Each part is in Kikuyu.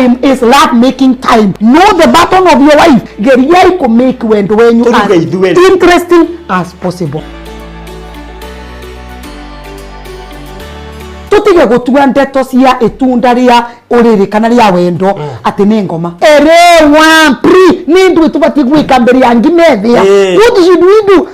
time is love making time. Know the button of your wife. Geriai kũ make wendo wenyu Tũruge as ithuĩ. interesting as possible. Tutige gutua ndeto cia itunda ria uriri kana ria wendo ati ni ngoma erewa pri ni ndu tubatie gwika mbere ya ngimethia. What should we do?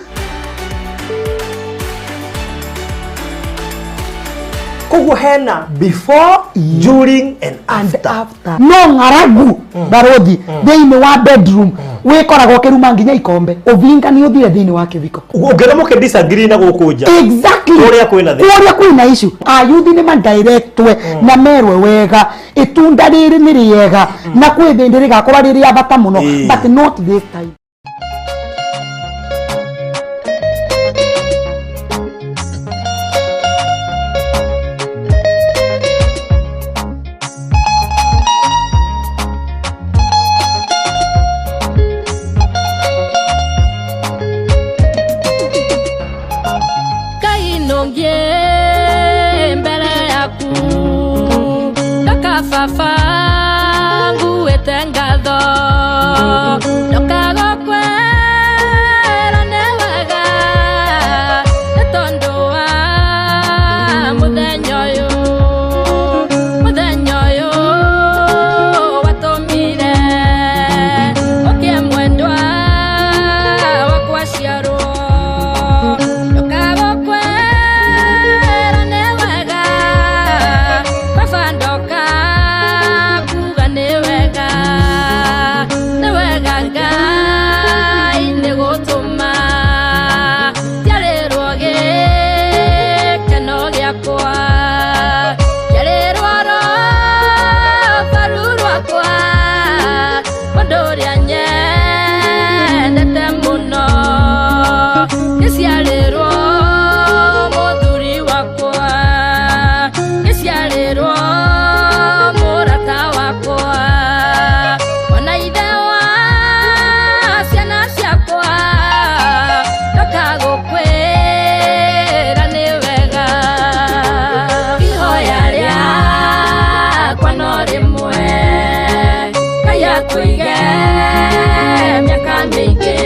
Koguo hena before, during and And after. After no ng'aragu barothi thĩinĩ wa bedroom wĩkoragwo ũkĩruma nginya ikombe ũvinga nĩ ũthire thĩinĩ wa kĩviko. Ũngĩona mũkĩ disagree na gũkũ nja. Exactly. Kũrĩa kwĩna thĩna. Kũrĩa kwĩna issue, ayuthi nĩ madirectwe na merwe wega itunda rĩrĩ nĩ rĩega na kwĩ thĩndĩ rĩgakorwo rĩ rĩa bata mũno, but not this time. Ngai nũngiĩ mbere yaku ndoka baba nguĩte ngatho ndoka gũkwĩra nĩ wega nĩ tondũ wa mũthenya ũyũ, mũthenya ũyũ watũmire ũkĩe mwendwa wakwa ciarwo ndoka gũkwĩra nĩ wega baba ndoka kuga nĩ wega, nĩ wega Ngai nĩ gũtũma njiarĩrwo gĩkeno gĩakwa njiarĩrwo rũbaru rwakwa mũndũ ũrĩa nyendete mũno ngĩciarĩrwo mũthuri wakwa ngĩciarĩrwo mũrata wakwa ona ithe wa ciana ciakwa ndoka gũkwĩra nĩ wega ihoya rĩakwa no rĩmwe Ngai akũige mĩaka mĩingĩ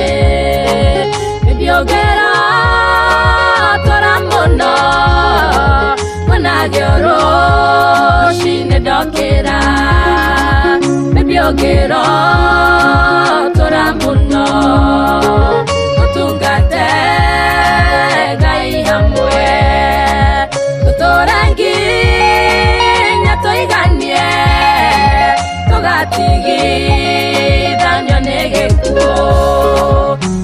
mĩthiũngĩra tũra mũno monage rũcinĩ ndokĩra mĩthiũngĩra tũra mũno tũtungate Ngai hamwe tũtũre nginya tũiganie tũgatigithanio nĩ gĩkuũ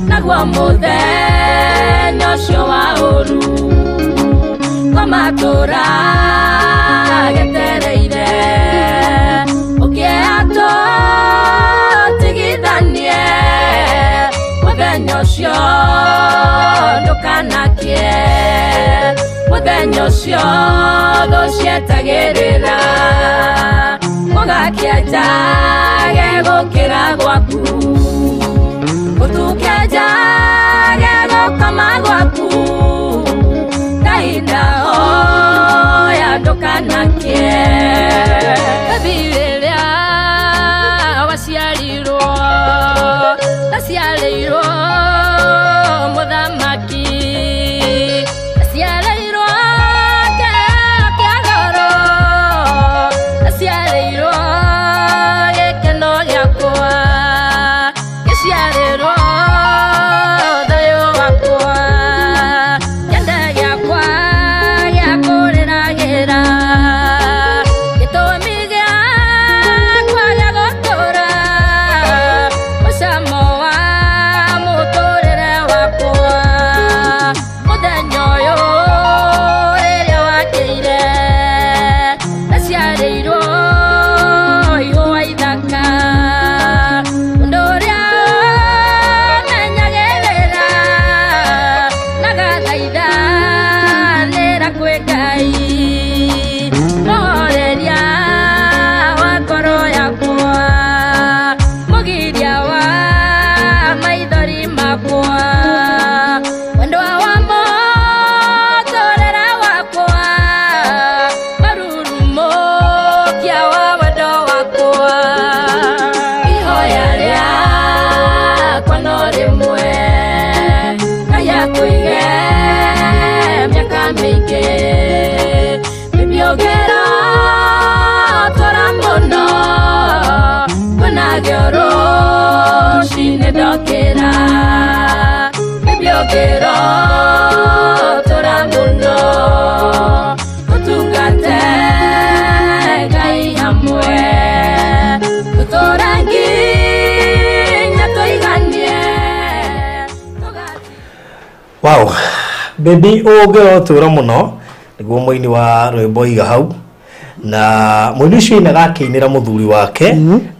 naguo mũthenya ũcio wa ũru kwamatũra getereire ũkĩea tũtigithanie mũthenya ũcio ndũkanakie mũthenya ũcio thũ cietagĩrĩra mũgakĩa njage gũkĩra gwaku gũtuke njage gũkoma gwaku Ngai ndahoya ndũkanakie. Baby rĩrĩa waciarirwo ndaciarĩirwo mũthamaki ndaciarĩirwo kĩheo kĩa goro ndaciarĩirwo gĩkeno gĩakwa ngĩciarĩrwo thayũ. Akũige mĩaka mĩingĩ. Bibiogera tora mũno kwĩnagĩo rũcinĩ ndokĩra. Bibiogera tora mũno ũtungate Ngai hamwe tũtũre nginya tũiganie. Wow, baby ũngĩrotũra mũno nĩguo mũini wa rwĩmbo iga hau na mũini ũcio ainaga akĩinĩra mũthuri wake.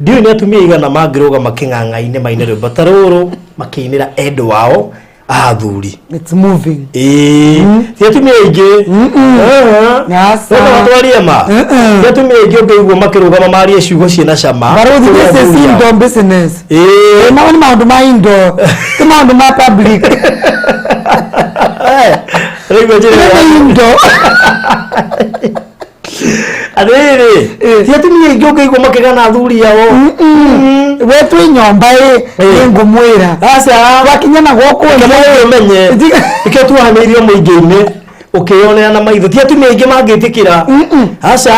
Ndiũĩ nĩ atumia igana mangĩrũgama kĩng'ang'a-inĩ maine rwĩmbo ta rũrũ makĩinĩra endwa ao athuri. It's moving. Ĩĩ, ti atumia aingĩ. Aca. Reka twarie ma. Ti atumia aingĩ ũngĩigua makĩrũgama marie ciugo ciĩna cama. Baruthi, kũrĩ this is athuri ao. indoor business. Ĩĩ. Nao nĩ maũndũ ma indoor, ti maũndũ ma public. Rĩu njĩra Nĩ indoor. Atĩrĩrĩ, ti atumia aingĩ ũngĩigua makĩgana athuri ao. We twĩ nyomba ĩ, nĩngũmwĩra. Aca. Twakinya na gũkũ Kama nja. ũmenye nĩkĩo tuohanĩirio mũingĩ-inĩ ũkĩyonera na maitho, ti atumia aingĩ mangĩtĩkĩra. Aca,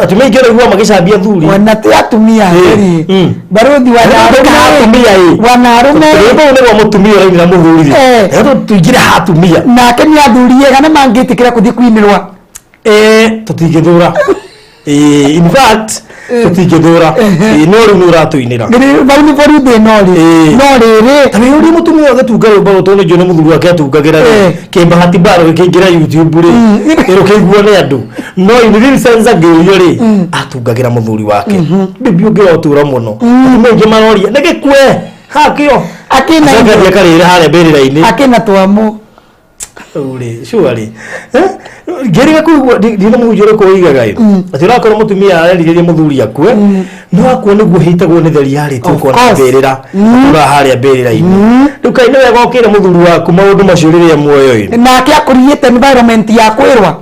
atumia aingĩ ũraigua magĩcambia athuri. Wana ti atumia rĩ. Baruthi, Tũingĩre ha atumia ĩ. Wanarume. Rwĩmbo rũu nĩ rwa mũtumia ũrainĩra mũthuri rĩ. Reke tũingĩre ha atumia. Nake nĩ athuri ega na mangĩtĩkĩra kũthiĩ kuinĩrwa? Tũtingĩthũra. In fact tũtingĩthũra. No rĩu nĩ ũratũinĩra. Bau nĩ borithi no rĩ. No rĩrĩ. Ta wĩyũrie mũtumia ũgĩtunga rwĩmbo rũtũ nĩ njũĩ nĩ mũthuri wake atungagĩra rĩ, kĩmbahati mbara rũkĩingĩra YouTube rĩ, rũkĩiguo nĩ andũ, no in real sense angĩũrio rĩ, atungagĩra mũthuri wake. Bibi ũngĩrotura mũno, atumia aingĩ maroria nĩ gĩkue hakĩo. Akĩna Acoke indo. athiĩ akarĩre harĩa mbĩrĩra-inĩ. Akĩna twamu. Rĩu rĩ, surely ngĩrĩga kũigua ndina mũhunjia ũrĩkũ ũigaga ĩ atĩ ũrakorwo mũtumia arerirĩria mũthuri akue, no akue nĩguo hĩtagwo nĩ the reality. Of Ũkona course. mbĩrĩra ũra harĩa mbĩrĩra-inĩ. Rĩu kaĩ nĩ wega ũkĩre mũthuri waku maũndũ macio rĩrĩa muoyo ĩ. Nake akũriĩte environment ya kwĩrwa.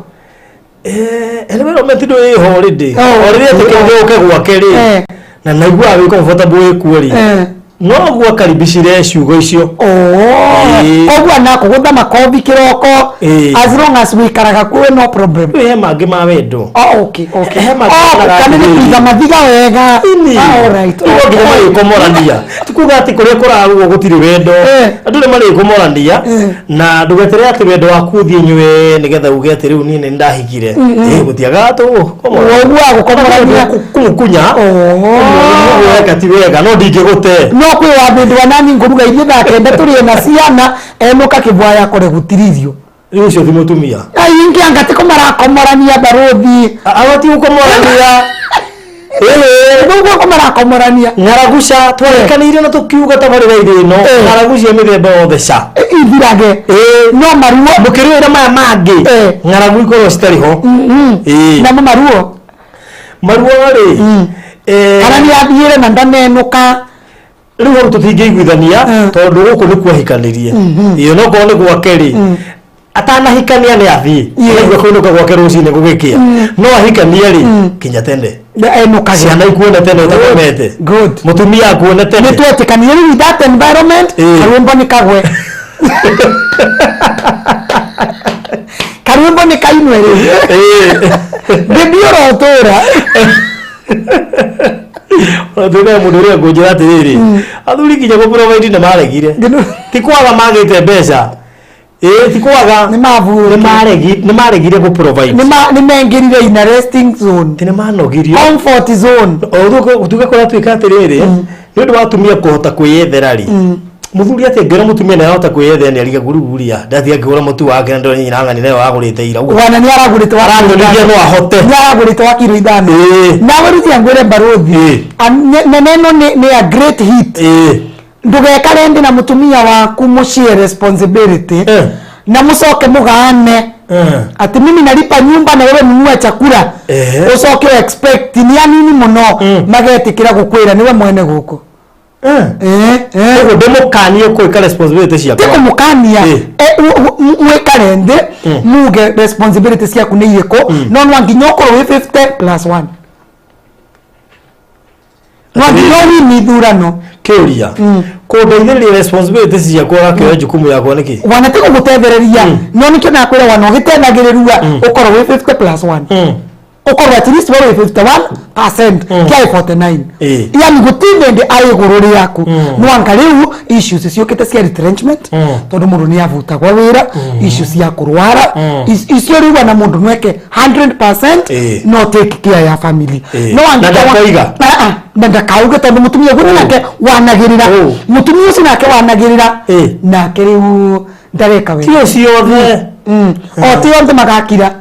Environment ndũ ĩho already. Oh. O rĩrĩa etĩkĩrire ũke gwake rĩ, na naiguaga wĩ comfortable wĩkuo rĩ, noguo akaribicire ciugo icio. Koguo anakũgũtha makobi kĩroko, as long as wĩikaraga kuo, no problem. Rĩu he mangĩ ma wendo. Oh, okay. He mangĩ Oh, monaga kana nĩ atĩrĩrĩ. kũiga mathiga wega. Ah, all right. Nĩguo nginya marĩkomorania, ti kuga atĩ kũrĩa kũrarugwo gũtirĩ wendo. Andũ nĩ marĩkomorania, na ndũgeterere atĩ wendo waku ũthiĩ nyue nĩgetha uge atĩ rĩu niĩ nĩ ndahikire. Gũtiagaga Ũguo agũkomorania. kũmukunya weka ti wega, no ndingĩgũte. No kwĩ wa thĩndĩ wa nani ngũruga irio thaa 9 tũrĩe na ciana, enũka kĩbwaya akore gũtiririo. Rĩu ũcio ti mũtumia. Aingĩ anga tiko marakomorania, baruthi. Awati gũkomorania. Nĩguo ko marakomorania. Ng'aragu ca twarekanĩire na tũkiuga tabarĩra-inĩ ĩno, ng'aragu cia mĩthemba yothe ca ithirage, no maruo. Mũkĩrũĩra maya mangĩ, ng'aragu ikorwo citarĩ ho. Namo maruo? Maruo rĩ, Kana nĩ athiĩre na ndanenũka? Rĩu hau tũtingĩiguithania, tondũ gũkũ nĩ kuahikanĩrie ĩyo, no korwo nĩ gwake rĩ, atanahikania nĩ athiĩ aigua kũinũka gwake rũcinĩ gũgĩkĩa, no ahikania rĩ, kinya tene. Enũkage. Ciana ikuone tene ũtakomete. Good. Mũtumia akuone tene. Nĩ twetĩkanire rĩu in that environment. Karwĩmbo nĩ kagwe, karwĩmbo nĩ kainwe rĩu. Bibi ũrotũra. Twĩna mũndũ ũrĩa ngũnjĩra atĩrĩrĩ, athuri nginya gũ-provide nĩ maregire. Ti kwaga magĩte mbeca, ĩĩ, ti kwaga. Nĩ mavurũkire. Nĩ maregire gũ-provide. Nĩ mengĩrire in a resting zone. Ti nĩ manogirio. Comfort zone. Tuge kũratuĩka atĩrĩrĩ, nĩ ũndũ wa atumia kũhota kwĩyethera rĩ, mũthuri atĩ ngĩra mũtumia nĩ arahota kwĩyethera, nĩ ariga guruguria ndathiĩ akĩgũra mũtu wake na ndona nyina ng'ani nayo agũrĩte ira. Ũguo Wana nĩ aragũrĩte wa aranyonithia no ahote. Nĩ aragũrĩte wa kiro 5. Nawe rĩu ngwĩre, baruthi, nene ĩno nĩ a great hit. Ndũgekare ndĩ na mũtumia waku mũshare responsibility na mũcoke mũgaane atĩ mimi nalipa nyumba na wewe nunua chakula, ũcoke expect nĩ anini mũno magetĩkĩra gũkwĩra nĩwe mwene gũkũ. Koguo ndĩmũkanie gwĩka responsibility Ti ciakwa? kũmũkania. Mwĩkare nthĩ muge responsibility ciaku nĩ irĩkũ, no no nginya ũkorwo wĩ 50 plus 1, no nginya ũwini ithurano. Kĩũria, kũndeithĩrĩria responsibilities ciakwa, ũrakĩoya jukumu yakwa nĩkĩ? Wana ti gũgũtethereria, no nĩkĩo nakwĩra wana ũgĩteithagĩrĩrua ũkorwo wĩ 50 plus 1, ũkorwo at least we wĩ 51% kĩa 49. Yani gũtirĩ hĩndĩ arĩ igũrũ rĩaku, no anga rĩu issues ciũkĩte cia retrenchment, tondũ mũndũ nĩ avutagwo wĩra, issues cia kũrwara, icio rĩu ona mũndũ nweke 100% no take care ya family. No Na ndakoiga? Ah, ah, na ndakauge, tondũ mũtumia ũguo nake wanagĩrĩra, mũtumia ũcio nake wanagĩrĩra, nake rĩu ndareka wega. Tio ciothe. O ti othe magakira.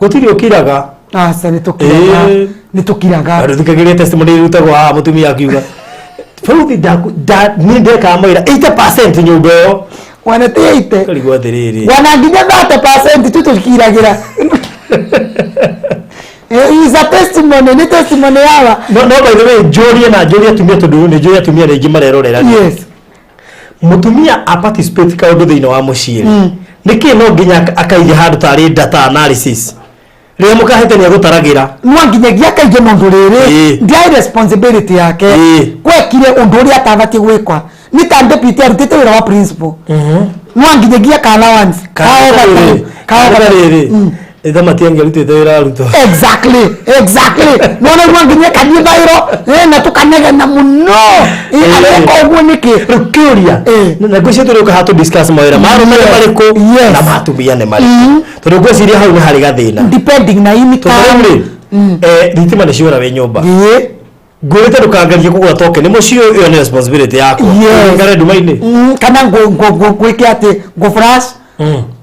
Gũtirĩ ũkiraga. Aca, nĩ tũkiraga. Nĩ tũkiraga. Andũ thikagĩrĩria testimony irutagwo haha, mũtumia akiuga bauthi niĩ ndekaga mawĩra 80% nyũmba ĩyo. Wana ti 80. Karigwo atĩrĩrĩ. Wana nginya 30% tu tũkiragĩra. Is a testimony, nĩ testimony yawa. No by the way, njũrie na njũrie atumia, tondũ nĩ njũrie atumia aingĩ marerorera. Mũtumia a participate kaũndũ thĩinĩ wa mũciĩ rĩ, nĩkĩ no nginya akaige handũ tarĩ data analysis rĩrĩa mũkahĩtania gũtaragĩra? No nginyagia akaige mũndũ rĩrĩ ndiarĩ responsibility yake. Gwekire ũndũ ũrĩa atabatiĩ gwĩkwa, nĩ ta deputy arutĩte wĩra wa principal, no nginyagia ka allowance ka overtime, ka overtime. Rĩrĩ ithe matiangĩ arutĩte wĩra arutwo. Exactly, nona no nginya kathiĩ bairo, na tũkanegena mũno. Areka ũguo nĩkĩ? Rĩu kĩũria, na ngwĩciria tũrĩũka haha tũ discuss mawĩra ma arũme nĩ marĩkũ na ma atumia nĩ marĩkũ, tondũ ngwĩciria hau nĩ harĩ gathĩna. Depending na income. Tondũ rĩu rĩ, thitima nĩ ciora wĩ nyũmba, ngwĩrĩte ndũkangerie kũgũra token mũciĩ ũyũ, ĩyo nĩ responsibility yakwa. Ngare nduma-inĩ. Kana ngwĩke atĩ ngũ flash,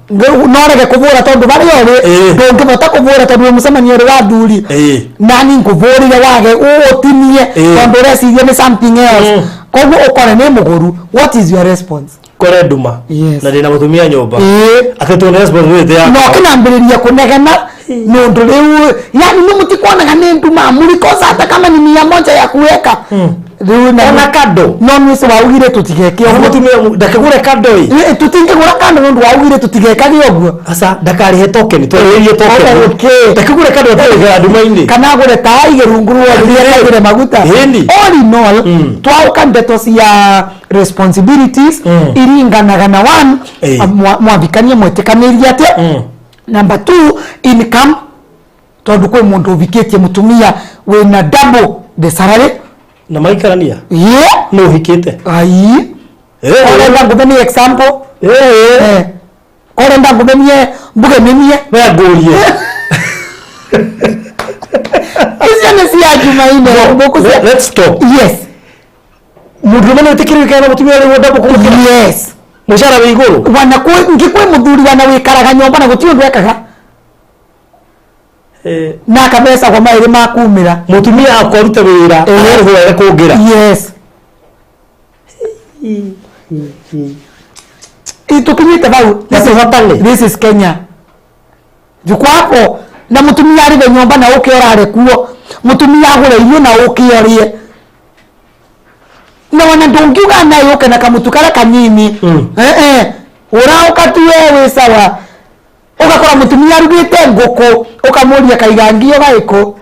no rege kũbũra tondũ barĩa ũrĩ ndũngĩbota kũbũra tondũ wĩ mũcemanio ũrĩ wa thuri, nani ngũbũrire wage ũũtinie tondũ ũreciria nĩ something else, koguo ũkore nĩ mũgũru. What is your response? Kore nduma na ndĩna mũtumia nyũmba, atĩ tondũ nĩ responsibility na yakwa. ũkĩnambĩrĩria kũnegena nĩ ũndũ rĩu, yani nĩ mũtikuonaga nĩ nduma, mũrikosa hata kama ni 100 ya kuweka rĩu na Ona kando. No nĩ ũcio waugire tũtigeke Na ũguo. Mũtumia ndakĩgũre kando ĩ. Tũtingĩgũra kando nĩ ũndũ waugire tũtigekage ũguo. Aca, ndakarĩhe token, twarĩrĩrie token. Ndakĩgũre kando atarĩhĩra nduma-inĩ. Kana agũre taa ige rungu rwa rĩrĩa agũre maguta. All in all, twauka ndeto cia responsibilities iringanaga na one, mwathikanie mwĩtĩkanĩrie atĩa, number two, income, tondũ kwĩ mũndũ ũvikĩtie mũtumia wĩna double the salary. Na maikarania. Nĩ ũhikĩte? Ai, ũrenda ngũmenie example? Ũrenda ngũmenie mbuge menie? We ngũrie. Icio nĩ cia Jumaine mbũkũ cia Let's stop. Mũndũrũme nĩ wĩtĩkĩrĩte kana mũtumia rĩu double kũmũkĩra? Yes. Mũcara wĩ igũrũ. Wana kwĩ ngĩ kwĩ mũthuri wana wĩkaraga nyũmba na gũtirĩ ũndũ ekaga, na akabecagwo maĩrĩ ma kumĩra. Mũtumia akwa arute wĩra, ararĩhwo wega kũngĩra. Yes. Tũkinyĩte hau. Na tũhotane. This is Kenya, juko hapo na mũtumia arĩhe nyũmba na ũke ũrare kuo, mũtumia agũre irio na ũke ũrĩe, na wana ndũngiuga naye ũke na kamũtu karĩa kanini. Ũraũka tu we wĩ sawa, ũgakora mũtumia arugĩte ngũkũ, ũkamũria kaiga ngio gaĩkũ.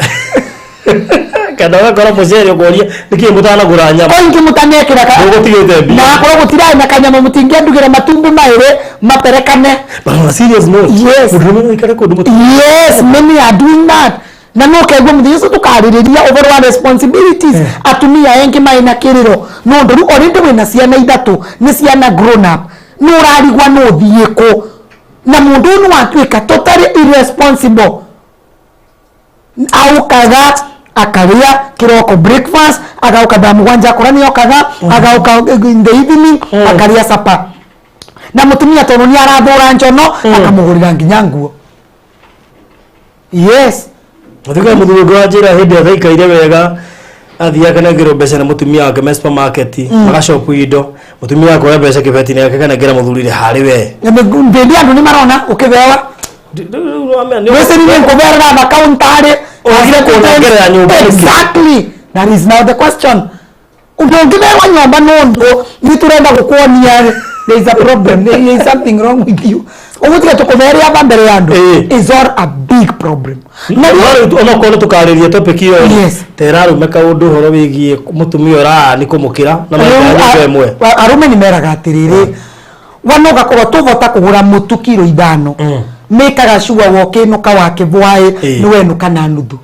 Kana ũgakora mũcere, ũkoria nĩkĩ mũtanagũra nyama. Koingĩ mũtanekĩra ka Mũgũtigĩte mbia. Na akorwo gũtirarĩ na kanyama, mũtingĩandugĩra matumbĩ maĩrĩ materekane. But on a serious note, mũndũrũme no aikare kũndũ mũtumia? Yes, many are doing that, na no keguo mũthenya ũcio tũkarĩrĩria ũhoro wa responsibilities, atumia engĩ marĩ na kĩrĩro nũndũ rĩu already wĩna ciana ithatũ, nĩ ciana grown up, nĩ ũrarigwa no ũthiĩ kũ, na mũndũ ũyũ nĩ watuĩka totally irresponsible. Aukaga akarĩa kĩroko breakfast, agauka thaa 7 akora nĩ okaga, agauka in the evening akarĩa supper, na mũtumia tondũ nĩ arathũra njono, akamũgũrĩra nginya nguo. Yes. Mũtuĩka mũthuri ũngĩ wa njĩra hĩndĩ ĩrĩa thaikaire wega, athiĩ akanengerwo mbeca nĩ mũtumia wake me supermarket, magacopu indo, mũtumia akoya mbeca kĩbeti-inĩ gake akanengera mũthuri rĩ harĩ we. Mbĩndĩ andũ nĩ marona ũkĩbewa wĩcirire ngũberera makauntarĩ. Wagire kũnengerera nyũmba nĩkĩ? Exactly, that is now the question. Ndũngĩbewa nyũmba nũndũ nĩ tũrenda gũkuonia there is a problem, there is something wrong with you. Ũgũtiga tũkũmeria aba mbere ya andũ is all a big problem. Na rĩu onokorwo nĩ tũkarĩria topic ĩyo. Yes. Tera arũme kaũndũ ũhoro wĩgiĩ mũtumia ũraa nĩ kũmũkĩra na maikara nyũmba ĩmwe. Arũme nĩ meraga atĩrĩrĩ, wana ũgakorwo tũbota kũgũra mũtu kiro 5, mĩkaga sure wokĩnũka wakĩbwaĩ nĩ wenũka na nuthu.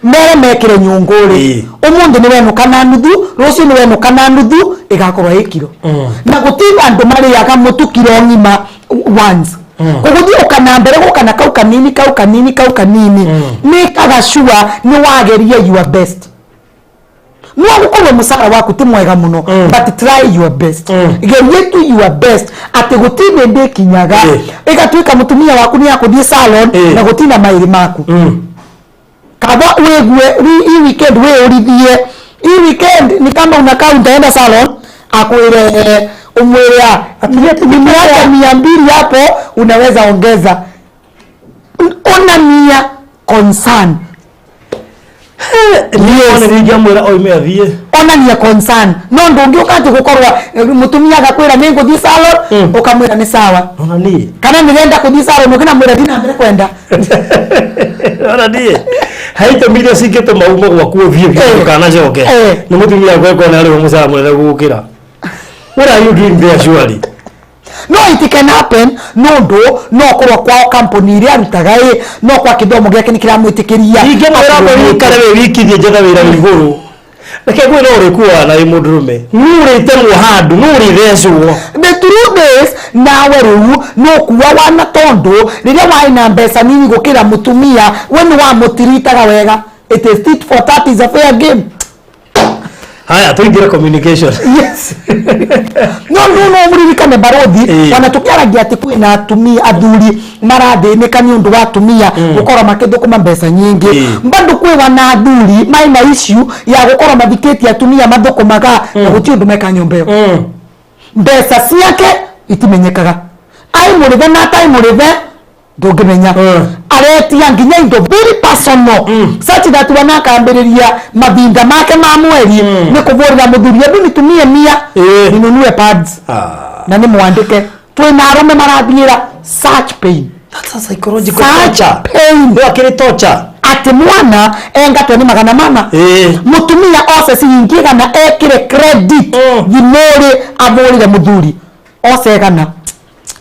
Mere mekĩre nyũngũ rĩ, ũmũthĩ nĩ wenũka na nuthu, rũciũ nĩ wenũka na nuthu, ĩgakorwo ĩ kiro. Na gũtirĩ andũ marĩaga mũtu kiro ng'ima once. Kũgũthiĩ ũka na mbere gũka na kau kanini, kau kanini, kau kanini. Mĩkaga sure nĩ wageria your best. No gũkorwo mũcara waku ti mwega mũno, but try your best. Gerie tu your best atĩ gũtirĩ hĩndĩ ĩkinyaga ĩgatuĩka mũtumia waku nĩ akũthiĩ salon na gũtina maĩrĩ maku. Kaba wĩgue hii weekend wĩũrithie, hii weekend ni kama unakaa utaenda salon, akwĩre, umwĩre, "Ah, nimeacha 200 hapo, unaweza ongeza." Onania concern. Yes. Nĩ ingĩamwĩra oime athiĩ. Onania concern, no ndũngĩũka atĩ gũkorwo mũtumia agakwĩra nĩ ngũthiĩ salon, ũkamwĩra nĩ sawa. Ona niĩ. Kana nĩrenda kũthiĩ salon, ũkĩnamwĩra ndina mbere kwenda. Ona niĩ he itũmi iria cingĩtũma ume gwaku ũthiĩ biũ ndũkanacoke. Nĩ mũtumia waku ekona arĩho mũcara mũnene gũgũkĩra. What are you doing there, surely? No, it can happen nondu no korwo kwao company iria arutaga ĩ no kwa kĩthomo gĩake nĩ kĩramwĩtĩkĩria. Ingĩmwĩra mbere ikare wĩ wiki, thiĩ njethe wĩra wĩ igũrũ. Reke ngwĩre, ũrĩkuaga na wĩ mũndũrũme nĩ ũrĩtemwo handũ, nĩ ũrĩthecwo. The truth is, nawe rĩu nũkua wana, tondu rĩrĩa warĩ na mbeca nini gũkĩra mũtumia, we nĩ wamũtiritaga wega. It is tit for tat, is a fair game. Haya, tũingĩre communication. Yes, no mũririkane, barothi, ona tũkĩaragia atĩ kwĩna atumia, athuri marathĩnĩka nĩ ũndũ wa atumia gũkorwo makĩthũkũma mbeca nyingĩ. Bado kwĩ wana athuri maina issue ya gũkorwo mathikĩtie atumia mathũkũmaga na gũtirĩ ũndũ meka nyũmba ĩyo. Mbeca ciake itimenyekaga, ai mũrĩthe na atarĩ mũrĩthe ndũngĩmenya. Aretia nginya indo very personal, such that wanakambĩrĩria mathinda make ma mweri nĩ kũbũrĩra mũthuri, "Hebu nitumie 100 ninunue pads." Na nĩ mwandĩke, twĩna arũme marathiĩra such pain. That's a psychological Such torture. pain. No akĩrĩ torture. Atĩ mwana engatwo nĩ 800, mũtumia oce ciringi 100 ekĩre credit thimũrĩ, abũrĩre mũthuri, oce 100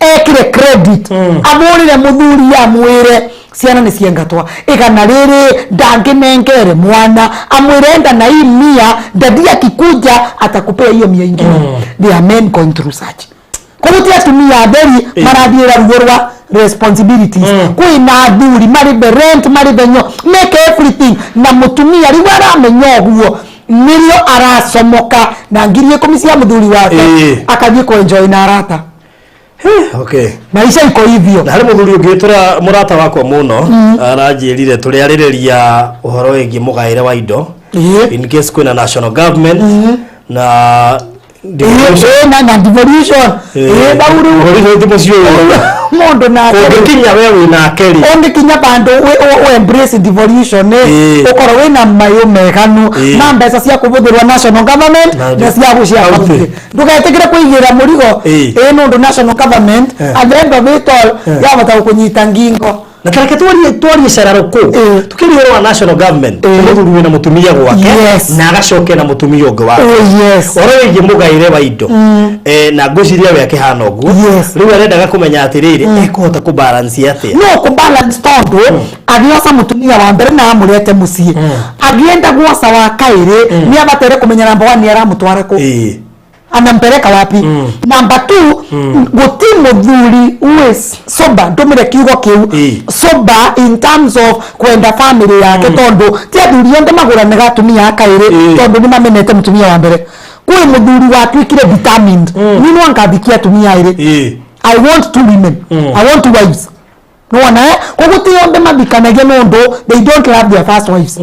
ekĩre credit, abũrĩre mũthuri, amwĩre ciana nĩ ciengatwa, 100 rĩrĩ ndangĩnengere mwana, amwĩre enda na hii 100, daddy akikuja atakupea hiyo 100 ingine. They are men going through such. Koguo ti atumia atheri marathiĩra ruo rwa responsibilities. Kwĩna athuri marĩbe rent, marĩbe nyo, make everything, na mũtumia rĩu aramenya ũguo nĩrĩo aracomoka na 10,000 cia mũthuri wake, akathiĩ kũenjoy na arata. Maisha iko hivyo. Na harĩ mũthuri ũngĩ tũra mũrata wakwa mũno aranjĩrire tũrĩarĩrĩria ũhoro wĩgiĩ mũgaĩre wa indo in case kwĩna national government na devolution. Na devolution, bau rĩu. Devolution ti mũciĩ ũyũ. Mũndũ nake rĩ, Ũngĩkinya we wĩ nake rĩ, ũngĩkinya bandũ embrace devolution ĩ, ũkorwo wĩna mayũ meganu na mbeca cia kũbũthĩrwo national government na cia gũcia County. county, ndũgetĩkĩre kũigĩra mũrigo nũndũ national government at the end of it all yahota gũkũnyita ngingo. Na tareke twarie cararũkũ, tukĩria ũhoro wa national government, mũthuri wĩna mũtumia gwake na agacoke na mũtumia ũngĩ wake. Ũhoro wĩgiĩ mũgaĩre wa indo, na ngwĩciria we akĩhana ũguo. Rĩu arendaga kũmenya atĩrĩrĩ, ekũhota kũbalance atĩa? No kũbalance, tondũ agĩoca mũtumia wa mbere na amũrete mũciĩ, agĩenda gwoca wa kaĩrĩ, nĩ abatere kũmenya namba one nĩ aramũtwara kũ, anampeleka wapi. Number two, guti muthuri who is sober, ndumire kiugo kiu, sober in terms of kwenda family yake, tondu ti athuri othe maguranaga atumia a kairi tondu ni mamenete mutumia wa mbere. Kwi muthuri watuikire determined, ni no ngathikia atumia airi. I want two women, I want two wives. Nĩwona, eh? Koguo ti othe mathikanagia nũndũ they don't love their first wives.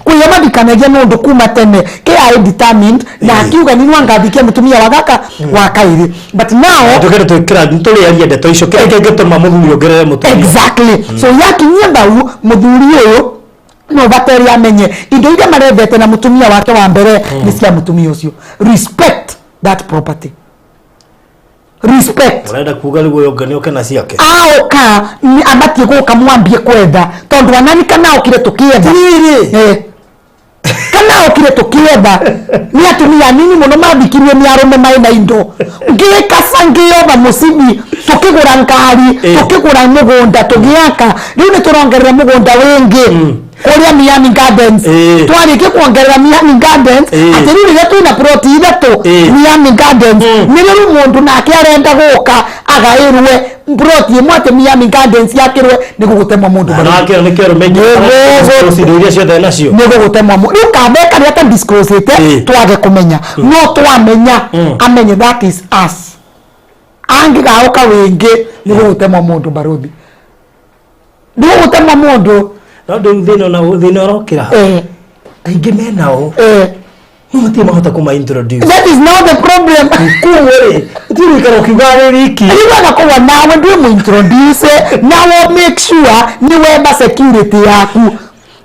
Kwĩyo mathikanagia nũndũ kuma tene ke arĩ determined na akiuga nĩ ngathikia mũtumia wa gaka wa kaĩrĩ, but now Tũkĩrĩ twĩkĩra tũrĩaria ndeto icio, kĩrĩa kĩngĩtũma mũthuri ongerere mũtumia. Exactly. So yakinyia thau, mũthuri ũyũ no batere amenye indo iria marethete na mũtumia wake wa mbere nĩ cia mũtumia ũcio. Respect that property. Respect. Ũrenda kuga rĩu ũyũ ũngĩ nĩoke na ciake? Aoka abatie gũka mwambie kwetha, tondu anani kana okire tukietha. Kana okire tukietha. Nĩ atumia anini mũno mathikirio nĩ arũme marĩ na indo. Ngĩkaba ngĩyova mũcibi, tũkĩgũra ngari, tũkĩgũra mũgũnda, tũgĩaka. Rĩu nĩ tũrongerera mũgũnda wĩngĩ kũrĩa Miami Gardens. Twarĩkia kuongerera Miami Gardens, atĩ rĩu rĩrĩa twĩna ploti ithatũ Miami Gardens, nĩrĩo rĩu mũndũ nake arenda gũka agaĩrwe ploti ĩmwe, atĩ Miami Gardens yakĩrwe nĩ gũgũtemwa mũndũ. Na wakĩra nĩ kĩo arũme aingĩ indo iria ciothe nacio. Nĩ gũgũtemwa rĩu kamba karĩa ta disclose-ĩte, twage kũmenya, no twamenya amenye that is us. Angĩgaũka wĩngĩ, nĩ gũgũtemwa mũndũ, barothi, nĩ gũgũtemwa mũndũ. No rĩu thĩna ona thĩna ũrokĩra hau. Aingĩ menao, no matirĩ mahota kũma introduce. That is now the problem. Koguo rĩ, ũtirĩ gũikara ũkiuga arĩ wiki. Rĩu agakorwo nawe ndwĩ mũintroduce, nawe make sure nĩ wetha security yaku.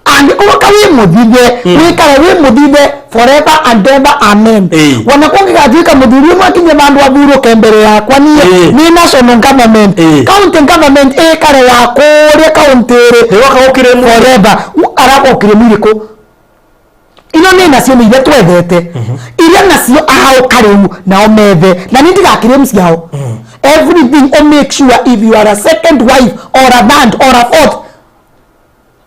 Angĩkorwo ka wĩ mũthithe, wĩkare wĩ mũthithe forever and ever, amen. Wona kũngĩgatuĩka mũthuri ũmwe akinye vandũ athurũke mbere yakwa niĩ, nĩ national government, county government ĩkare ya kũrĩa county ĩrĩ. Nĩ woka gũkĩrĩ mũndũ. Forever aragokire mwirĩkũ ino nĩ nacio nĩ iria twethete, iria nacio aoka rĩu nao methe na nĩ ndigakĩrĩ ciao everything. O make sure if you are a second wife or a third or a fourth,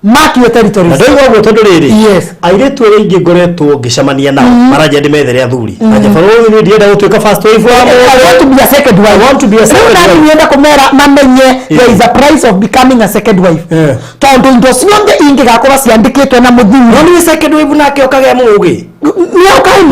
mark your Na territories. ndoiga ũguo tondũ rĩrĩ, airĩtu arĩa aingĩ ngoretwo ngĩcemania nao maranjia ndĩmethere athuri na njabarũthi, niĩ ndirenda gũtuĩka first wife wa I mũndũ. want to be a second wife. I want to be a second Rĩu nani wife. nienda kumera mamenye there is a price of becoming a second wife. Tondũ indo ciothe ingĩgakorwo ciandĩkĩtwo na mũthuri. No nĩ second wife nake okagĩa mũgĩ. Nĩokaĩ.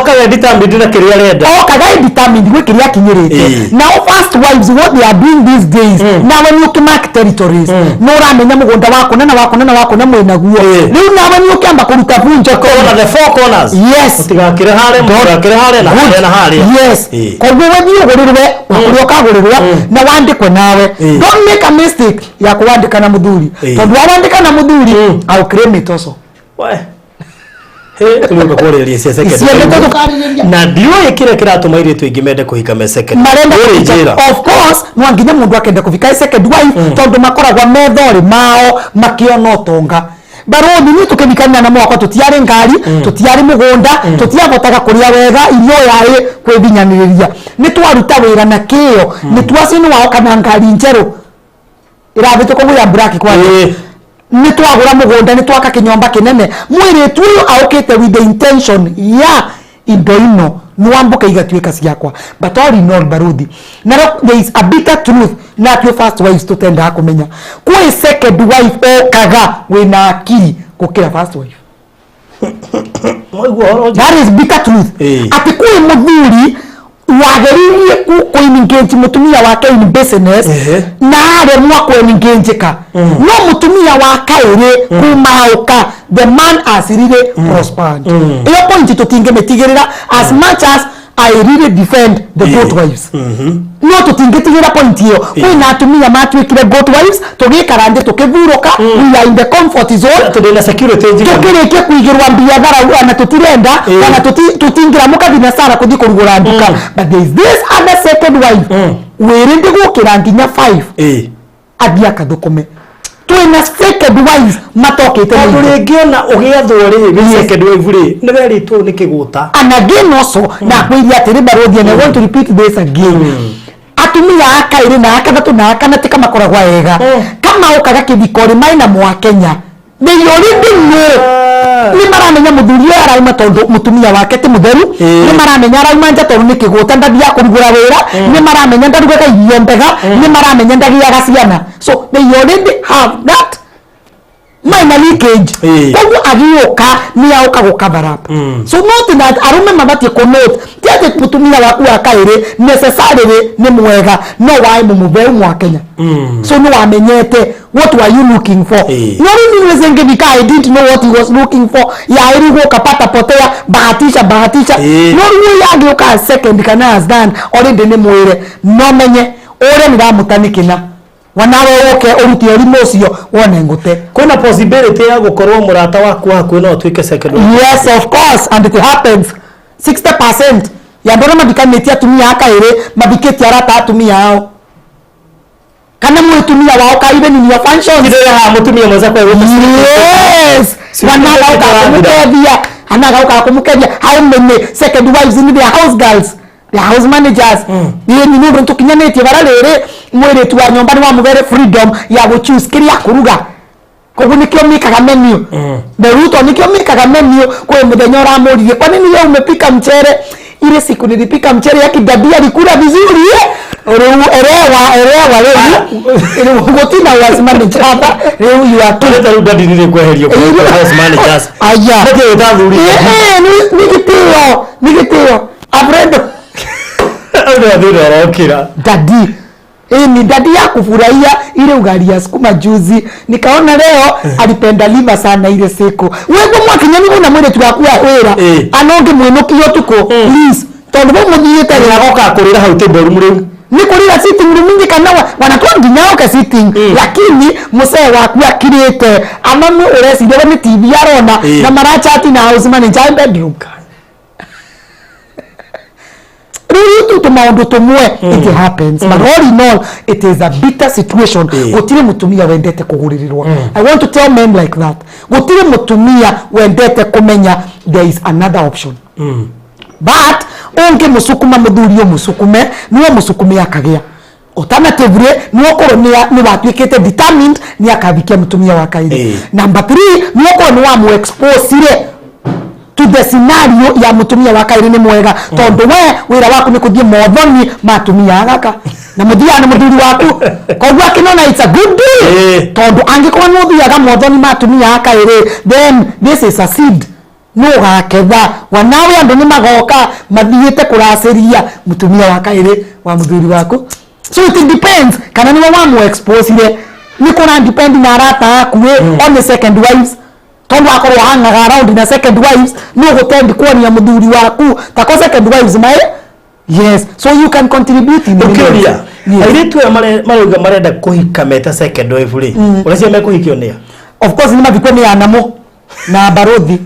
Okagĩa determined na kĩrĩa arenda. Okaga determined gwĩ kĩrĩa akinyĩrĩte. Now first wives, what they are doing these days, nawe nĩ ũkĩmark territories, nĩ ũramenya mũgũnda waku na waku na waku na mwĩnaguo. Rĩu nawe nĩ ũkĩamba kũruta bunjo. Kona, the four corners. Yes. Ũtigakĩre harĩa, mũtigakĩre harĩa na harĩa na harĩa. Yes. Koguo we thiĩ ũgũrĩrwe wakũrĩa ũkagũrĩrwa na wandĩkwe nawe. Don't make a mistake ya kũwandĩka na mũthuri, tondũ wawandĩka na mũthuri, I'll claim it also. We. Hĩ, tũrĩũka kwarĩrĩria cia second Icio wife. nĩkũ tũkarĩrĩria. Na ndiũĩ kĩrĩa kĩratũma airĩtu aingĩ mende kũhika me second. Marenda Ndũrĩ kũhika. njĩra. Of course, no nginya mũndũ akenda kũhika second wife, tondũ makoragwo methorĩ mao makĩona ũtonga. Barothi, niĩ tũkĩhikania na mwakwa tũtiarĩ ngari, tũtiarĩ mũgũnda, tũtiabotaga kũrĩa wega irio, yarĩ kwĩhinyanĩrĩria. Nĩ twaruta wĩra na kĩo, nĩ twacio nĩ waoka na ngari njerũ ĩravĩtũka ũguo ya black kwanja. Nĩ twagũra mũgũnda, nĩ twaka kĩnyomba kĩnene. Mwĩrĩtu ũyũ aũkĩte with the intention ya indo ino nwambuka igatuĩka ciakwa. But all in all, baruthi, na there is a bitter truth na tuĩ first wives tũtendaga kũmenya: kwĩ second wife okaga wĩna akiri gũkĩra first wife. Mwaigua ũhoro ũcio? That is bitter truth. Atĩ kwĩ mũthuri wageririe ku engage mũtumia wake in business na aremwo kwenengageka, no mũtumia wa kaĩrĩ kuma auka, the man has really prospered. Ĩyo point tũtingĩmĩtigĩrĩra. As much as I really defend the goat wives, no tũtingĩtigĩra point ĩyo. Kwĩna atumia matuĩkire goat wives, tũgĩikara thĩ tũkĩvurũka, we are in the comfort zone. Tondũ na security njiganu. Tukĩrĩkia kũigĩrwa biathara ona tũtirenda, ona tũtingĩra mũkathi na sara kũthiĩ kũrugũra nduka. But there is this other second wife wĩrĩ ndĩgũkĩra nginya 5, athiĩ akathũkũme. Twĩna second wives matokĩte Tondũ na indo. Rĩngĩ ona ũgĩathwo rĩ, wĩ second wife rĩ, nĩ werĩtwo nĩ kĩgũta. And again also, na kwĩria atĩrĩ, barothi, and I want to repeat this again, atumia a kaĩrĩ na akathatũ na akana ti kamakoragwo ega kama ũkaga kĩthiko rĩ marĩ na mwakenya. They already know, nĩ maramenya mũthuri ũyũ arauma tondũ mũtumia wake ti mũtheru. Nĩ maramenya arauma nja tondũ nĩ kĩgũta, ndathiaga kũrugũra wĩra. Nĩ maramenya ndarugaga irio mbega. Nĩ maramenya ndagĩaga ciana. So they already have that minor leakage. Koguo agĩũka nĩ aũka gũ cover up. So not that arũme mabatiĩ kũ note ti atĩ mũtumia waku wa kaĩrĩ necessarily nĩ mwega, no waĩ mũmũtheu mwakenya. So nĩ wamenyete what were you looking for. No rĩu niĩ nĩcingĩthika, I didn't know what he was looking for. Yaĩrĩ gũka pata potea, bahatisha bahatisha. No rĩu ũyũ agĩũka as second kana as third, already nĩ mwĩre no menye ũrĩa nĩ ramũtanikĩna wanawe ũke ũrute ũrimũ ũcio wone ngũte. Kwĩna possibility ya gũkorwo mũrata waku wa hakuhĩ no atuĩke second wife? Yes, of course, and it happens. 60% Ya andũ arĩa mathikanĩtie atumia a kaĩrĩ mathikĩtie arata a atumia ao kana mũtumia wao ka even in your functions. Ndĩrĩ haha mũtumia mwenza kwa Yes, wanagauka kumukethia, anagauka kumukethia. How many second wives in their house girls, their house managers? Ni ni nundu tukinyanitie bara riri mwiritu wa nyomba ni wamuvere freedom ya guchoose kiria kuruga, koguo nikio mikaga menu. The Ruto nikio mikaga menu. Kwa muthenya uramuririe, "Kwa nini wewe umepika mchere?" "Ile siku nilipika mchere ya kidadi alikula vizuri, eh." Riu elewa, elewa, riu gutina house manager hapa, riu you are too Rĩu dadi nĩ kweherio kwa house managers. Aya. Nĩkĩ ũtathuri? Ni gĩtĩo, ni gĩtĩo, Alfredo. Ũndũ athuri arokĩra. Dadi, ni dadi ya kufurahia ile ugali ya sukuma juzi, nikaona leo alipenda lima sana ile siku. Wewe mwakinya ni una mwire tugakuwa wira anonge mwinuki utuku, please, tondu bo muthiite. Agoka kũrĩra hau table room rĩu. Ni kurira sitting room ingi kana wanatoa nginya oke sitting, lakini musee waku akirite amamu ureciria we ni TV arona na marachati na house manager in bedroom. Riu tu tumaundu tumwe, it happens, but all in all it is a bitter situation. Gutiri mutumia wendete kuguririrwo. I want to tell men like that, gutiri mutumia wendete kumenya there is another option. But ungi musukuma muthuri umusukume niwe musukume akagia alternatively niwokorwo ni watuikite determined ni akathikia mutumia wa kairi. Number 3, niwokorwo ni wamu expose to the scenario ya mutumia wa kairi ni mwega, tondu we wira waku ni kuthie mothoni ma atumia agaka na muthia na muthuri waku, koguo akinona it's a good deal. Tondu angikorwo ni uthiaga mothoni ma atumia a kairi, then this is a seed no gaketha wanawe andu ni magoka mathiite kuraciria mutumia wa kairi wa muthuri waku. So it depends kana niwe wamu expose ni kuna depend na arata aku on the second wives, tondu akorwo hangaga around na second wives no gutendi kuonia muthuri waku tako second wives mae. Yes, so you can contribute in many ways. Ũkĩũria Yes. airĩtu aya marauga marenda kũhika meta second wife rĩ, ũreciria mekũhikio nĩa? Of course ni mathikwo ni anamo na barothi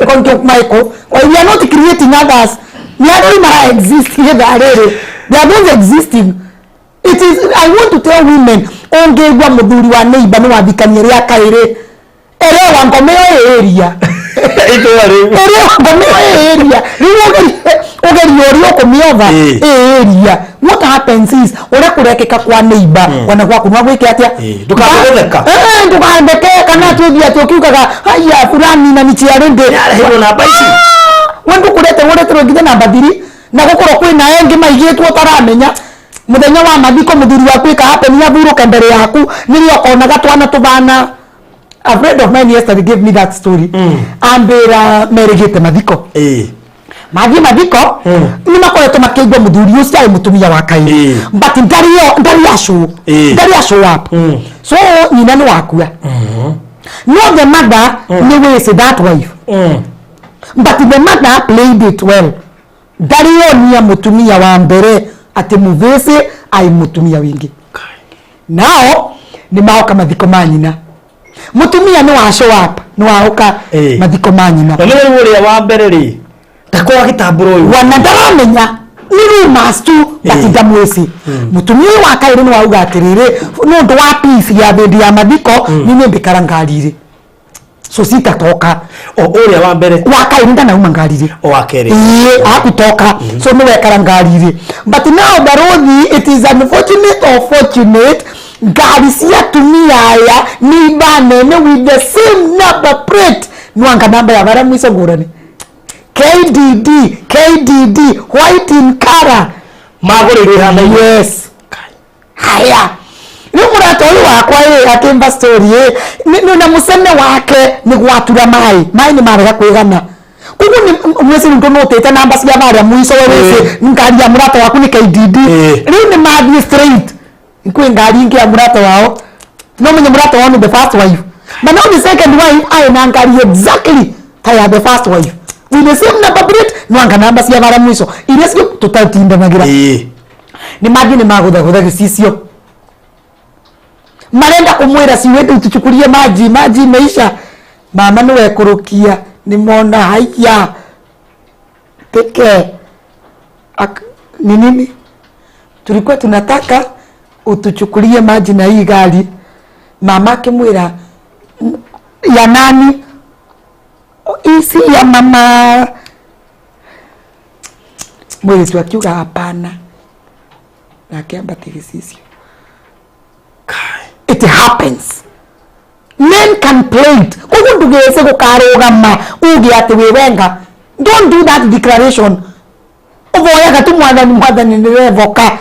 konke Michael. Well, we are not creating others, ni andũ mara exist hitha rĩrĩ, they are those existing. It is, I want to tell women, ũngĩigua mũthuri wa neighbor nĩ wathikania rĩa kaĩrĩ, erewa ngome ĩyo ĩria. Itũra rĩu. Erewa ngome ĩyo ĩria rĩu, ũgerie ũrĩa ũkũmĩotha ĩria. What happens is ũrĩa kũrekĩka kwa neighbor ona gwaku no gwĩke atĩa. Ndũkambe gũtheka. Ndũgandeke kana atĩ ũthiĩ atĩ ũkiugaga haya fulani na nichiarĩndĩ. Nĩareheirwo namba ici. We ndũkũrete ũreterwo nginya namba thiri na gũkorwo kwĩna engĩ maigĩtwo ũtaramenya. Mũthenya wa mathiko mũthuri waku ĩka happen athurũke mbere yaku nĩrĩo okonaga twana tũthana. A friend of mine yesterday gave me that story. Ambĩra merĩgĩte mathiko, mathiĩ mathiko nĩ makoretwo makĩigua mũthuri ũcio arĩ mũtumia wa kairĩ, but ndarĩ a show, ndarĩ a show up. So nyina nĩ wakua, no the mother nĩ wĩcĩ that wife, but the mother played it well, ndarĩ onia mũtumia wa mbere atĩ mũvĩcĩ ai mũtumia wingĩ. Nao nĩ maoka mathiko ma nyina, mũtumia nĩ wa show up, nĩ waũka mathiko ma nyina. Na nĩ rĩu ũrĩa wa mbere rĩ ndakorwo agĩtambũra ũyũ. Wana ndaramenya, nĩ rumors tu, but ndamwĩci. Mũtumia ũyũ wa kaĩrĩ nĩ wauga atĩrĩrĩ, nĩ ũndũ wa peace ya thĩndĩ ya mathiko nĩ mbĩkara ngari-rĩ, so sitatoka. O ũrĩa wa mbere? Wa kaĩrĩ ndanauma ngari-rĩ. O wa kerĩ. Ĩĩ, akutoka, so nĩ wekara ngari-rĩ. But now barothi, it is unfortunate or fortunate, ngari cia atumia aya nĩ ibanene with the same number plate. Nwanga namba ya bara mwico ngũrani, KDD KDD, white in color. Magũrĩirwo ihanaine? Yes. Haya, rĩu mũrata ũyũ wakwa ĩ akĩmba story ĩ na mũcene wake nĩ gwatura maĩ, maĩ nĩ marega kwĩgana, koguo nĩ mwĩci ndũnũtĩte namba cia barĩa mũico, we wĩci ngari ya mũrata waku nĩ KDD. Rĩu nĩ mathiĩ straight kwĩ ngari ingĩ ya mũrata wao, no menye mũrata wao nĩ the first wife, but now the second wife arĩ na ngari exactly ta ya the first wife with the same number plate. No anga namba cia bara mwico iria cio tũtatindanagĩra. Nĩ mathiĩ nĩ magũthagũtha gĩcicio, marenda kumwĩra ciwende utuchukulie maji, maji imeisha. Mama nĩ wekũrũkia nĩ mona haiya teke Ni nini tulikuwa tunataka utuchukulie maji na hii gari. Mama akimwira, "Ya nani isi ya mama?" Mwiritu akiuga, "Hapana," na akiambata gĩcicio. It happens, men can play it. Koguo ndugece gukarugama uge ati wi wenga. Don't do that declaration. Uvoyaga tu Mwathani, "Mwathani, nirevoka."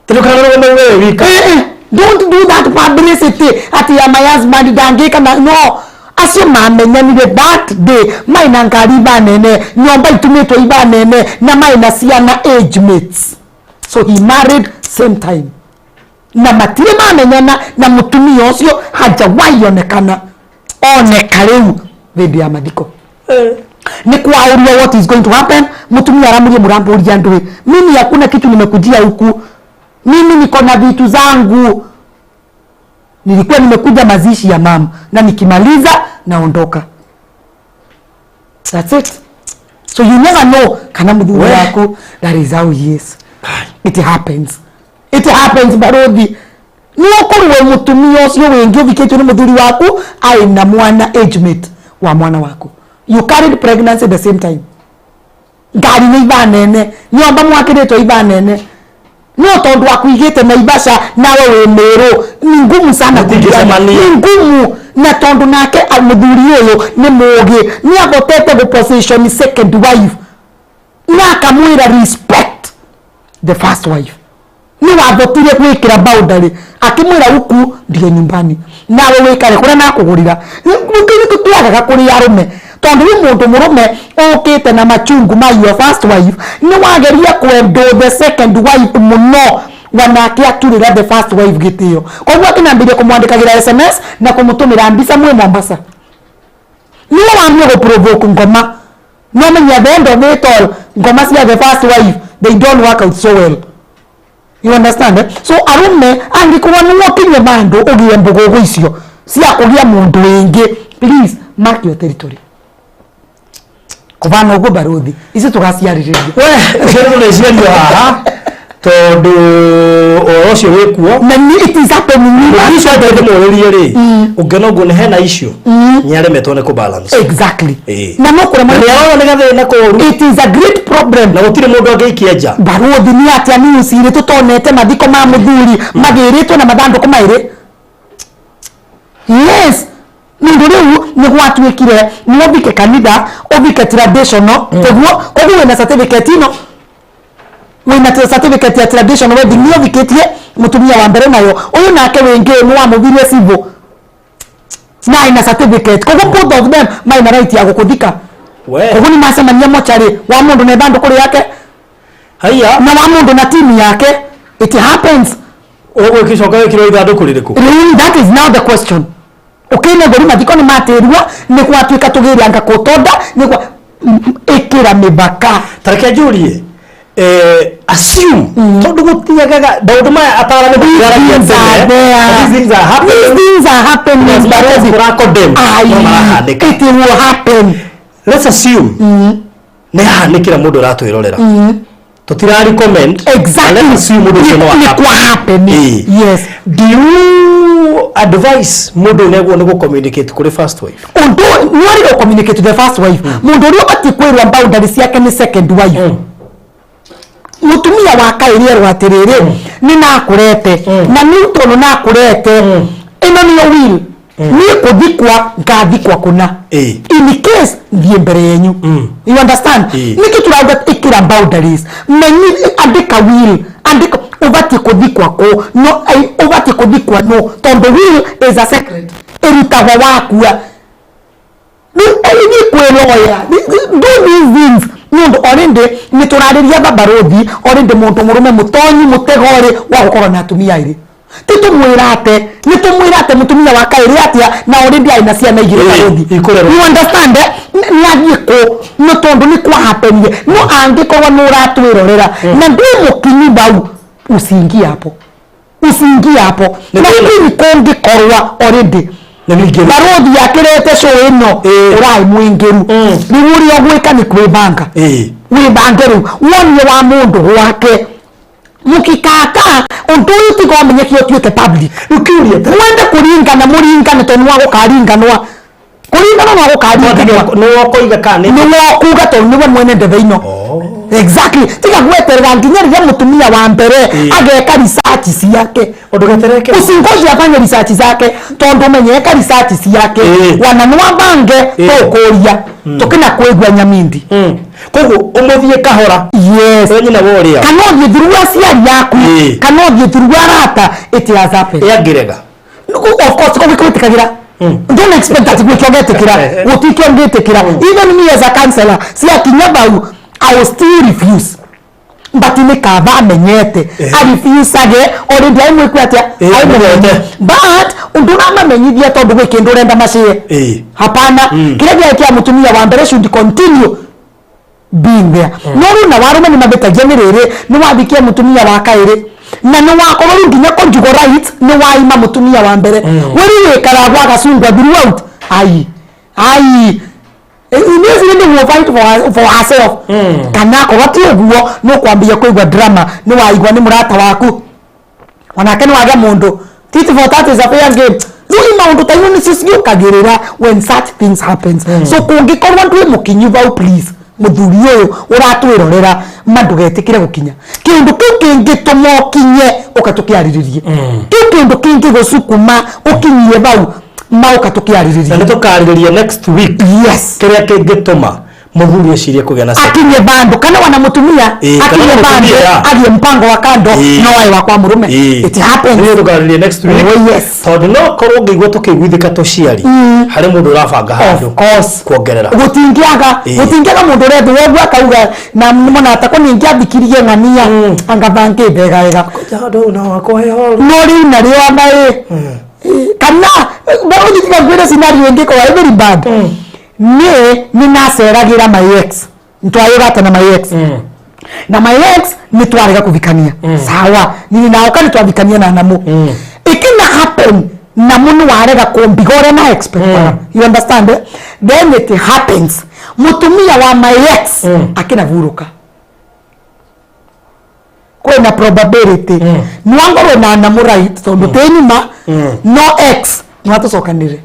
Tũndũkanarũgame we wika. Eh, don't do that publicity ati ya my husband ndangika na no acio mamenyanire that day maina ngari iba nene, nyomba itumitwo iba nene, na maina ciana age mates. So he married same time na matirĩ mamenyana, na mũtumia ũcio hajawahi onekana, oneka rĩu hĩndĩ ya mathiko. Nĩ kwaũria, "What is going to happen?" Mũtumia aramuria, "Mũrambũria ndũĩ? Mimi hakuna kitu nimekujia huku. Mimi niko na vitu zangu. Nilikuwa nimekuja mazishi ya mama na nikimaliza naondoka. That's it." So you never know kana mũthuri waku, that is how he is. It happens, it happens, barothi. Nĩ ũkorwo mũtumia ũcio wĩngĩ ũthikĩtio nĩ mũthuri waku aina mwana age mate wa mwana waku. You carried pregnancy at the same time. Ngari nĩ iba nene, nyomba mwakĩrĩtwo iba nene, no tondũ akuigĩte Naivasha nawe wĩ Mĩrũ, ni ngumu sana kũgiana. Mũtingĩcemania. Ni ngumu, na tondũ nake mũthuri ũyũ nĩ mũgĩ, nĩ ahotete gũ position second wife na akamwĩra, "Respect the first wife." Nĩ wahotire gwĩkĩra boundary, akĩmwĩra, "Huku ndio nyumbani, nawe wĩkare kũrĩa nakũgũrĩra." Nĩ twagaga kũrĩ arũme, tondũ rĩu mũndũ mũrũme ũkĩte na machungu ma your first wife, nĩ wageria kwendo the second wife mũno, wanake aturĩra the first wife gĩtĩo. Koguo akĩnambĩria kũmwandĩkagĩra SMS na kũmũtũmĩra mbica mwĩ Mombasa. Niwe wambie gũ provoke ngoma, no menya at the end of it all, ngoma cia the first wife, they don't work out so well. You understand, eh? So arume, angĩkorwo nĩ wokinye vandũ ũgĩe mbũgũgũ icio cia kũgĩa mũndũ wĩngĩ, please mark your territory. Kũbana ũguo, barothi, icio tũgaciarĩrĩria. We ũcio nĩ haha tondũ ũhoro ũcio wĩ kuo. Na nĩ it is happening. Icio ndĩmũrĩrie rĩ, ũngĩona ũguo nĩ hena icio nĩ aremetwo nĩ kũbalance. Exactly. Ĩĩ. Na no kũremwo. Na nĩ arona nĩ gathĩna koru. It is a great problem. Na gũtirĩ mũndũ angĩikia nja. Barothi, nĩ atĩa news irĩ tũtonete mathiko ma mũthuri magĩrĩtwo na mathandũkũ maĩrĩ? Yes, nĩndũ rĩu nĩ gwatuĩkire nĩ ũthike kanitha, ũthike traditional tiguo? Koguo wĩna certificate ĩno, wĩna certificate ya traditional wedding, nĩ ũthikĩtie mũtumia wa mbere nayo. Ũyũ nake wĩngĩ nĩ wamũthirie civil na ina certificate. Koguo both of them maina right ya gũkũthika. We. Koguo nĩ macemania mocarĩ wa mũndũ na ithandũkũ rĩake haiya na wa mũndũ na timu yake. It happens. Ũguo ĩgĩcoka gĩkĩrwo ithandũkũ rĩrĩkũ? Rĩu that is now the question. Ũkĩnegũri mathiko nĩ matĩrua, nĩ gwatuĩka tũgĩranga kũtonda nĩ gwa ĩkĩra mĩbaka. Tareke njũrie, assume tondũ gũtiagaga maũndũ maya atarani These things are there. These things are happening. These things are happening. As much as Barothi. kũra condemn, Ai, no marahanĩka. it will happen. Let's assume nĩ hahanĩkĩra mũndũ ũratwĩrorera, tũtira recommend. Let's assume mũndũ ũcio no Nĩ happen. kwa happen. Ĩĩ. Yes. Do you advise mũndũ nĩguo nĩ gũ-communicate kũrĩ first wife? Ũndũ nĩ wagĩrĩirwo communicate to the first wife. Mũndũ ũrĩa ũbatiĩ kwĩrwo boundary ciake nĩ second wife. Mũtumia wa kaĩrĩ erwo atĩrĩrĩ, "Nĩ nakũrete, na nĩ tondũ nakũrete, ĩno nĩyo will, niĩ kũthikwa ngathikwa kũna in case thiĩ mbere yenyu." You understand? Nĩkĩ turauga ĩkĩra boundaries? Menyi, andĩka will, andĩka ũbatiĩ kũthikwa kũ, no ai, ũbatiĩ kũthikwa no, tondũ will is a secret, ĩrutagwo wakua. Rĩu kwĩroya, do these things, nĩ ũndũ already nĩ tũrarĩria babarothi. Already mũndũ mũrũme mũtonyi mũtego rĩ wa gũkorwo na atumia erĩ, ti tũmwĩra ate, nĩ tũmwĩra ate mũtumia wa kaĩrĩ atĩa, na already arĩ na ciana igĩrĩ. Barothi, ikũrerwo. You understand, eh? Nĩ athiĩ kũ no tondũ nĩ kwa happenire? No angĩkorwo nĩ ũratwĩrorera na ndwĩ mũkinyu bau, usiingie hapo, usiingie hapo. Nĩ Na kwĩna- hihi kũngĩkorwa already Nĩ mũingĩru. Barothi akĩrete show ĩno, ũrarĩ mũingĩru, rĩu ũrĩa ũgwĩka nĩ kwĩbanga. Wibange riu wonie wa mundu gwake mukikaka undu uyu tiga umenyeke utuike public. Ukiuria Mwende kuringana muringane tondu nwagukaringanwa kuringana nwagukaringanwa. Nĩ wokoiga kana nĩ Nĩ wokuga tondu niwe mwene ndebe ino. Exactly, tiga gweterera nginya rĩrĩa mũtumia wa mbere ageka research ciake. Ũndũ getereke. Usingoje afanye research zake tondu menye eka research ciake wana nwabange tũkũria tũkĩna kwĩgua nyamindi. Koguo ũmũthiĩ kahora. Yes. We nyina wa ũrĩa. Kana ũthiĩ through aciari aku kana ũthiĩ through arata, it has happened. Ĩangĩrega. Of course ko gwĩtĩkagĩra. Don't expect that gwĩkĩo ngetĩkĩra gũtikĩo ngĩtĩkĩra. Even me as a counselor, ciakinya bau I will still refuse, but nĩ kaba amenyete arefusage already aimwĩkwe atĩa aimũhete, but ũndũ ũramamenyithia tondũ gwĩ kĩndũ ũrenda macie. Hapana, kĩrĩa gĩarĩ kĩa mũtumia wa mbere should continue being there. No rĩu na warume nĩ mabĩtagia nĩ rĩrĩ nĩ wathikia mũtumia wa kaĩrĩ na nĩ wakorwo rĩu nginya conjugal rights nĩ waima mũtumia wa mbere. We rĩu wĩkaraga gwa gacungwa throughout. Ai ai, Niĩ nĩ will fight for herself kana akorwo ti ũguo nĩ ũkwambia kũigua drama, nĩ waigua nĩ mũrata waku onake nĩ wagĩa mũndũ. Tit for tat is a fair game. Rĩu maũndũ ta icio nĩcio ciũkagĩrĩra when such things happens. So kũngĩkorwo ndwĩ mũkinyu bau, please, mũthuri ũyũ ũratwĩrorera, ma ndũgetĩkĩre gũkinya kĩndũ kĩu kĩngĩtũma ũkinye ũka tũkĩarĩrĩrie. Kĩu kĩndũ kĩngĩgũcukuma ũkinyie bau, ma ũka Na tũkĩarĩrĩrie. Nĩ tũkarĩrĩria next week kĩrĩa kĩngĩtũma mũthuri ecirie kũgĩa na sex. Akinye bandu kana wana mutumia kana akinye mũtumia, bandu agie mpango wa kando no aye wa kwa murume. It happens. Nĩ tũkarĩrĩria next week. Oh, yes. Tondũ no korwo ngĩigua tũkĩiguithĩka tũciari harĩ mũndũ ũrabanga handũ Of course. kuongerera. Gutingiaga gutingiaga mundu ũrethwo ũguo akauga na monata ko ningĩathikirie ng'ania anga bangĩ wega. Handũ na wakwa he horu. No rĩu narĩo ona ĩ kana ũthitiga ngwĩre scenario ĩngĩkorwo ĩ very bad. Niĩ nĩ naceragĩra my ex, ntwayũgata na my ex na my ex nĩ twarega kũvikania sawa nini naoka nĩ twavikania na namu ikina happen namu nĩ warega kũmbiga ũrĩa na expect, you understand, eh? Then it happens mũtumia wa my ex akĩnavurũka kwĩna probability nwangorwo na namu right tondũ tĩ nyuma no ex nwatũcokanĩre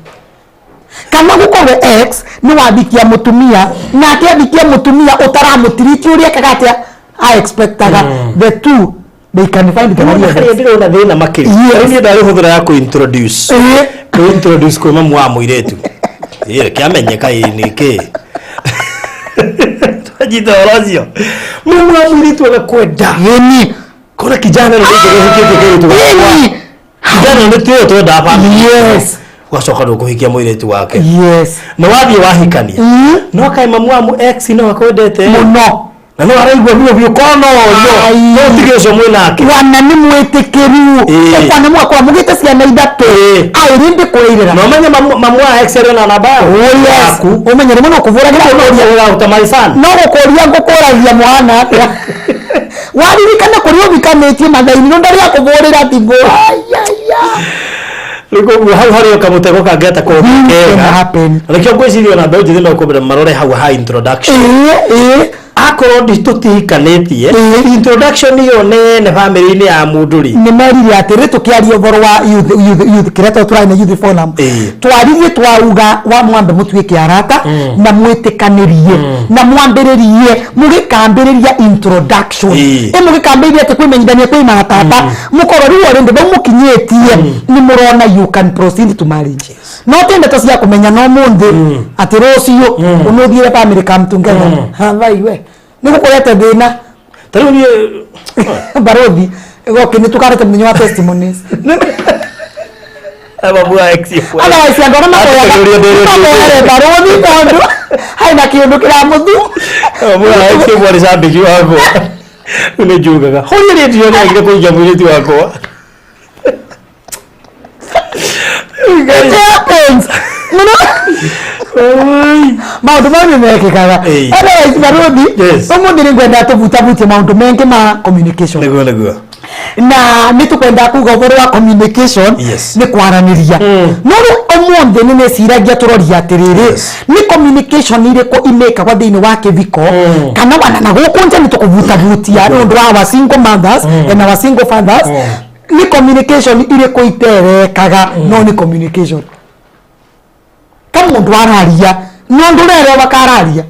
kana gukorwo ex nĩ wathikia mũtumia nake athikia mũtumia ũtaramũtiriti ũrĩa ekaga atĩa a expectaga. The two, they can find the Harĩa money. ndĩrona thĩna makĩria. Rĩu niĩ ndarĩ hũthĩra ya kũ-introduce kũ-introduce kwĩ mamu wa mũirĩtu. Ĩ reke amenye kaĩ nĩ kĩ twanyita ũhoro ũcio mamu wa mũirĩtu agakwenda Ĩni. kona kijana nĩ kĩhikĩtie kĩirĩtu gakwa. Kijana nĩ tiwe twendaga family. Ũgacoka ndũkũhikia mũirĩtu wake na wathiĩ wahikania no kaĩ mamu wa ex no akwendete Mũno. Na no araigua biũ biũ kono Ai. no tige ũcio mwĩ nake. Wana nĩ mwĩtĩkĩru ũkwana mwakorwo mũgĩte ciana ithatũ aĩrĩ ndĩkũrĩrĩra. Na ũmenye mamu wa ex arĩ ona namba Oh, yes. yaku. Ũmenye rĩmwe no kũbũragĩra ũrĩa ũta my son. No gũkũria ngũkũragia mwana atĩa waririkana kũrĩa ũvikanĩtie mathaini no ndarĩ akũbũrĩra thimũ. Rĩu koguo hau harĩ o kamũtego kangĩhota Things can happen. Nĩkĩo ngwĩciria ona mbeũ njĩthĩ no kwambĩra marore hau ha introduction. Ĩĩ. Akorwo ndi tũtihikanĩtie, introduction ĩyo nene bamĩrĩ-inĩ ya mũndũ rĩ. Nĩ merire atĩrĩ tũkĩaria ũhoro wa youth kĩrĩa tondũ tũrarĩ na youth forum twaririe twauga wa mwambe mũtuĩke arata na mwĩtĩkanĩrie na mwambĩrĩrie mũgĩkambĩrĩria introduction ĩ mũgĩkambĩrĩria atĩ kwĩmenyithania kwĩ matata mũkorwo rĩu already bau mũkinyĩtie nĩ mũrona you can proceed to marriage, no ti ndeto cia kũmenya no mũthĩ atĩ rũciũ ũnũthiĩre family come together havai we nĩ gũkũrete thĩna. Ta rĩu niĩ Barothi goke nĩ tũkarete mũthenya wa testimonies. Mamu wa ex ĩmwe. Otherwise andũ arĩa Ategeria ndĩrĩ- makoyaga barothi tondũ haina kĩũndũ kĩramũthu. Mamu wa ex ĩmwe nĩ cambĩki wakwa. Rĩu nĩ njugaga horia rĩndio nĩ agire kũhikia mũirĩtu wakwa. It happens mũno, maũndũ mau nĩ mekĩkaga. Otherwise barothi, ũmũthĩ nĩ ngwenda tũbutabutie maũndũ mengĩ ma communication. Nĩguo. Na nä tå kwenda kuga å horo wa communication. Nä kwaranä no rä å måthä nä meciragia tå roria atä rä rä nä communication irä kå imä thä inä wa kä thiko kana wana na gå kå nja nä tå kå vutavutia nä å ndå wa our single mothers and our single fathers. Nä communication irä kå iterekaga, no nä communication ka må ndå araria no ndå rerewa kararia.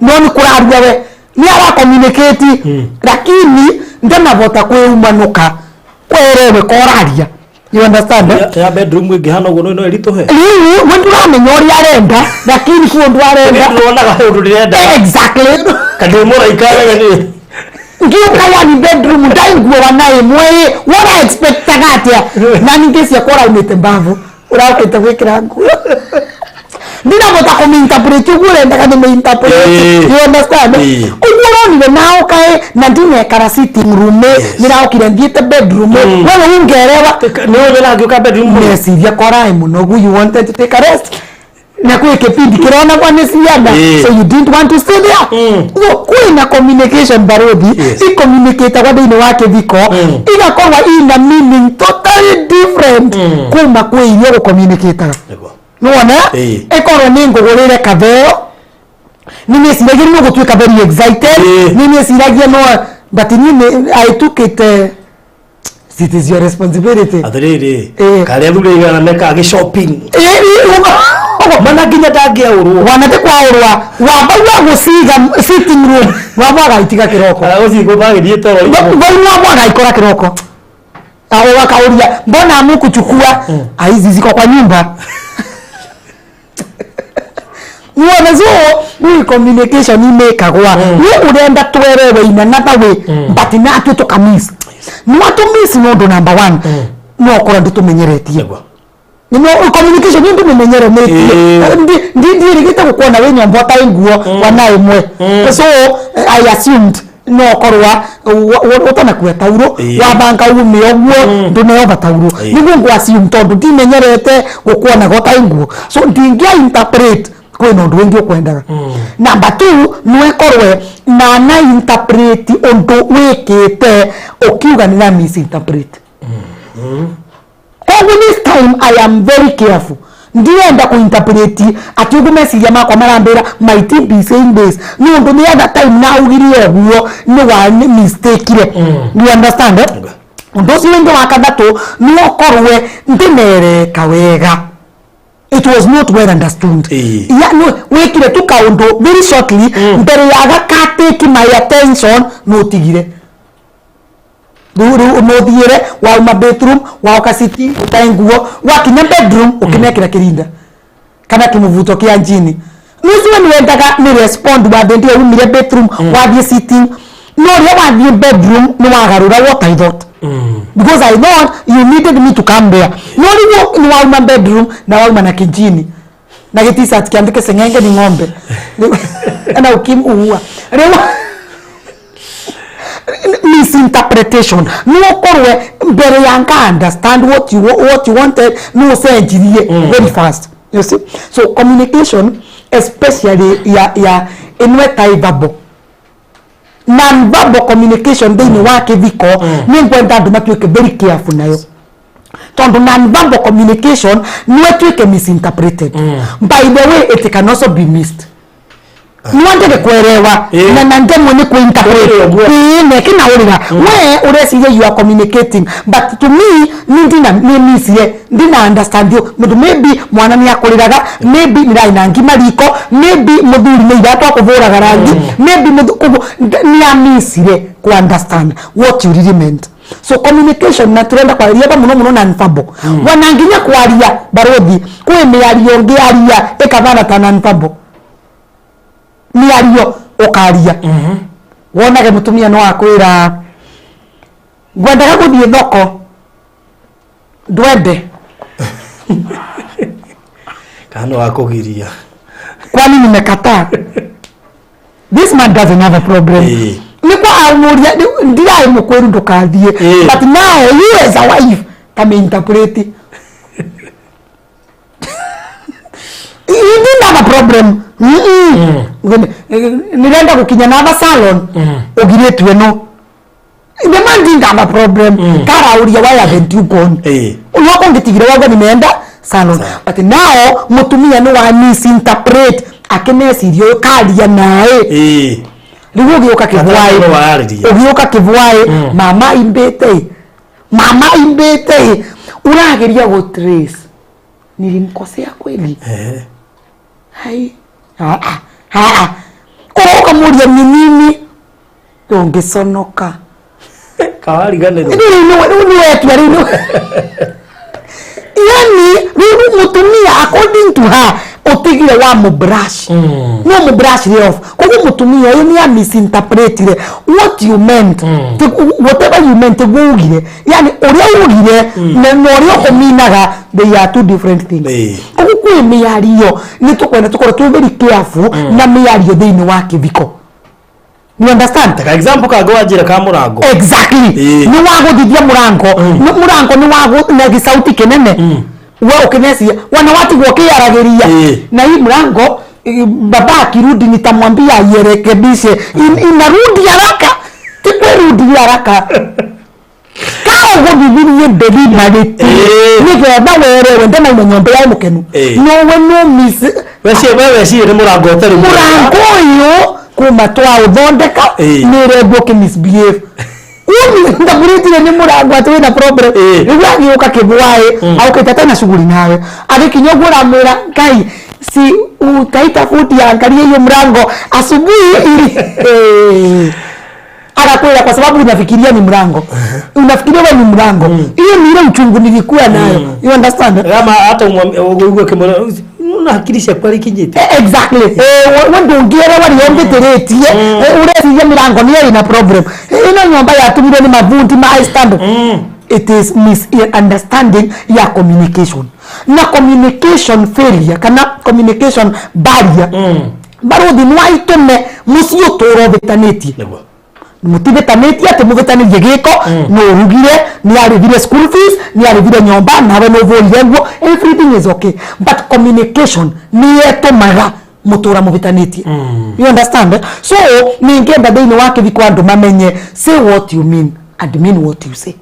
No nä kå raria we nä ara communicate, lakini ndanavota kwĩumanũka kwerewe koraria, you understand, eh? Ya bedroom ĩngĩhana ũguo no ĩritũhe. Rĩu we ndũramenya ũrĩa arenda, lakini kuo ũndũ arenda. Nĩwonaga ũndũ ndĩrenda. Exactly. Kana mũraika wewe nĩ Ngiuka yani bedroom ndaiguo wana ĩmwe wona expectaga atĩa, na ningĩ ciakwa ũraumĩte mbavu ũraũkĩte gwĩkĩra nguo ndinavota kũminterpret ũguo ũrendaga nĩmĩinterpret. You understand? Ũguo ũronire naũka ĩ na ndinekara sitting room ĩ nĩraũkire thiĩte bedroom ĩ wewe ungerewa. Nĩ ũnyona ngĩũka bedroom mũno. Meciria koraĩ mũnogu, you wanted to take a rest na kwĩ kĩbindi kĩronagwo nĩ ciana, so you didn't want to stay there. So kwĩna communication barothi icommunicatagwo thĩinĩ wa kĩthiko igakorwo ina meaning totally different kuma kwĩ iria gũcommunicataga. Nĩwona? Ĩkorwo nĩ ngũgũrĩre katheo, nĩ nĩciragia nĩ ũgũtuĩka very excited. Nĩ nĩciragia no, but niĩ I took it, it is your responsibility. Atĩrĩrĩ, karĩa thuri igana mekaga gĩ shopping mana nginya ndangĩaũrwo. Wana ti kwaũrwa wamba gũciga sitting room wamba agaitiga kĩroko. Kana gũcigwo magĩthiĩ toro. Vau wamba agaikora kĩroko wakauria mbona amukuchukua aizi ziko kwa nyumba. Niwona? So ni communication imekagwa ni urenda twerewe in another way, but natwe tukamiss nwatũmiss nĩ ũndũ number one no okorwo ndĩtũmenyeretie. No communication ni ndumemenyere ndi ndirigite gukuona wi nyomba ũtarĩ nguo wana ĩmwe, so I assumed no korwa ũtanakua tauro wabanga ume ũguo ndũneoba tauro nĩguo ngũ assume tondũ ndimenyerete gũkuonaga ũtarĩ nguo, so ndingĩa interpret kwĩna ũndũ ũngĩ ũkwendaga. Number two, nĩkorwe na na interpret ũndũ wĩkĩte ũkiuga nĩ na misinterpret. Koguo this time I am very careful, ndirenda kũinterpret atĩ ũguo meciria makwa marambĩra might be saying this nĩ ũndũ the other time naugire ũguo nĩ wa mistakire, you understand, eh? Ũndũ ũcio ũngĩ wa kathatũ nĩ ũkorwe ndĩnereka wega, it was not well understood. Ya no wikire tu kaundu very shortly mbere ya gaka take my attention no tigire riu riu no thiire wauma bedroom waoka city utae nguo wakinya bedroom ukinekira kirinda kana kimuvuto kia njini nucio ni wendaga ni respond wathĩ ndio umire bedroom wathiĩ sitting no rĩrĩa wathiĩ bedroom ni wagarũra what I thought because I thought you needed me to come there, no rĩu ni wauma bedroom na wauma na kijini na gĩt-shirt kĩandĩke seng'enge ni ng'ombe na ukimuua rĩu misinterpretation no ũkorwe mbere ya nka understand what you wanted no ũcenjirie very fast, you see. So communication, especially ya ĩno ĩtarĩ verbal, non-verbal communication thĩinĩ wa kĩthiko, nĩ ngwenda andũ matuĩke very careful nayo tondũ non-verbal communication no ĩtuĩke misinterpreted. By the way, it can also be missed niwandege kuelewa na ndemwe ni kuinterpret. Ũguo. Ĩĩ nekinaũrĩra we ũreciria you are communicating, but to me ni ndina ni misire ndina understand you mundu, maybe mwana ni akũrĩraga, maybe nĩ na ngima riko, maybe mũthuri nĩ iratũ akũbũraga rangi, maybe koguo nĩ amisire ku understand what you really meant. So communication na turenda kwararia ba muno muno non-verbal wana nginya kwaria barothi kwĩ mĩario ũngĩaria ĩkabana ta non-verbal mĩario ũkaria wonage mũtumia no akwĩra ngwendaga gũthiĩ thoko ndwende. Kana no akũgiria. Kwani nimekataa? This man doesn't have a problem. Nĩkwa amuria ndirarĩ mũkwĩru ndũkathiĩ, but now you as a wife kame-interpret you didn't have a problem. Nĩrenda gũkinya na salon ũgirĩtue no The man didn't have a problem. Karauria, "Why haven't you gone?" Wako ngitigire wauga nimeenda salon. But now mutumia ni wa misinterpret, akineciria ũyũ karia naĩ. Rĩu ũgĩũka kĩbwaĩ. Gatano wararĩria. Ũgĩũka kĩbwaĩ, mama imbĩte, mama imbĩte, ũrageria gũ trace, nilimkosea kweli? Hai, ah ah ah, ũroka mũria ni nini ũngĩconoka. Kawariganĩrwo. Rĩu nĩ wetua rĩu yani rĩu mũtumia, according to her, ũtigire wa mũbrush, no mũbrush off. Koguo mũtumia ũyũ nĩ misinterpretire what you meant. Whatever you meant, tiguo ugire, yani ũrĩa ugire na ũrĩa ũkũminaga, they are two different things. Koguo kwĩ mĩario nĩ tũkwenda tũkorwo twĩ very careful na mĩario thĩinĩ wa kĩbiko, you understand? Taka example kangĩ wa njĩra ka mũrango. Exactly. Nĩ wagũthithia mũrango. Nĩ mũrango nĩ wagũ na gĩcauti kĩnene, we ũkĩnecia wana watigwo ũkĩaragĩria. Na hii mlango, baba akirudi nitamwambia airekebishe. Inarudi haraka, tikwĩrudi haraka ka ũgũthithirie deliberately nĩgetha werewe ndanauma nyomba ya mũkenu. No we no miss. We wecirie nĩ mũrango ũtarĩ mwega. Mũrango ũyũ kuma twaũthondeka nĩ ũrendwo kĩ misbehave ndamũrĩtire nĩ mũrango atĩ wĩna problem. Rĩu agĩũka kĩbwaĩ aũkĩte atarĩ na shughuli nawe, agĩkinya ũguo ũramwĩra, "Ngai, si utaita fundi aangalie hiyo mlango asubuhi ili." Akakwira kwa sababu unafikiria ni mlango, unafikiria wewe ni mlango. Hiyo ni ile uchungu nilikuwa nayo, you understand? Kama hata ũguo kĩmwĩra na hakiri ciaku arĩ ikinyĩte. Exactly. We ndũngĩerewa rĩo mbĩtĩrĩtie ũreciria mĩrango nĩyo ĩna problem. Ĩno nyũmba yatumirwo nĩ mabundi ma high standard. It is misunderstanding ya communication na communication failure kana communication barrier. Baruthi no aitũme mũciĩ ũtũũre ũvĩtanĩtie. Mũtivĩtanĩtie atĩ mũvĩtanĩrie gĩko nĩ ũrugire, nĩ arĩhire school fees, nĩ arĩhire nyũmba, nawe nĩ ũvũrire nguo, everything is okay, but communication nĩ ĩtũmaga mũtũra mũvĩtanĩtie, you understand, eh? So ningĩenda thĩinĩ wa kĩthiko andũ mamenye, say what you mean and mean what you say.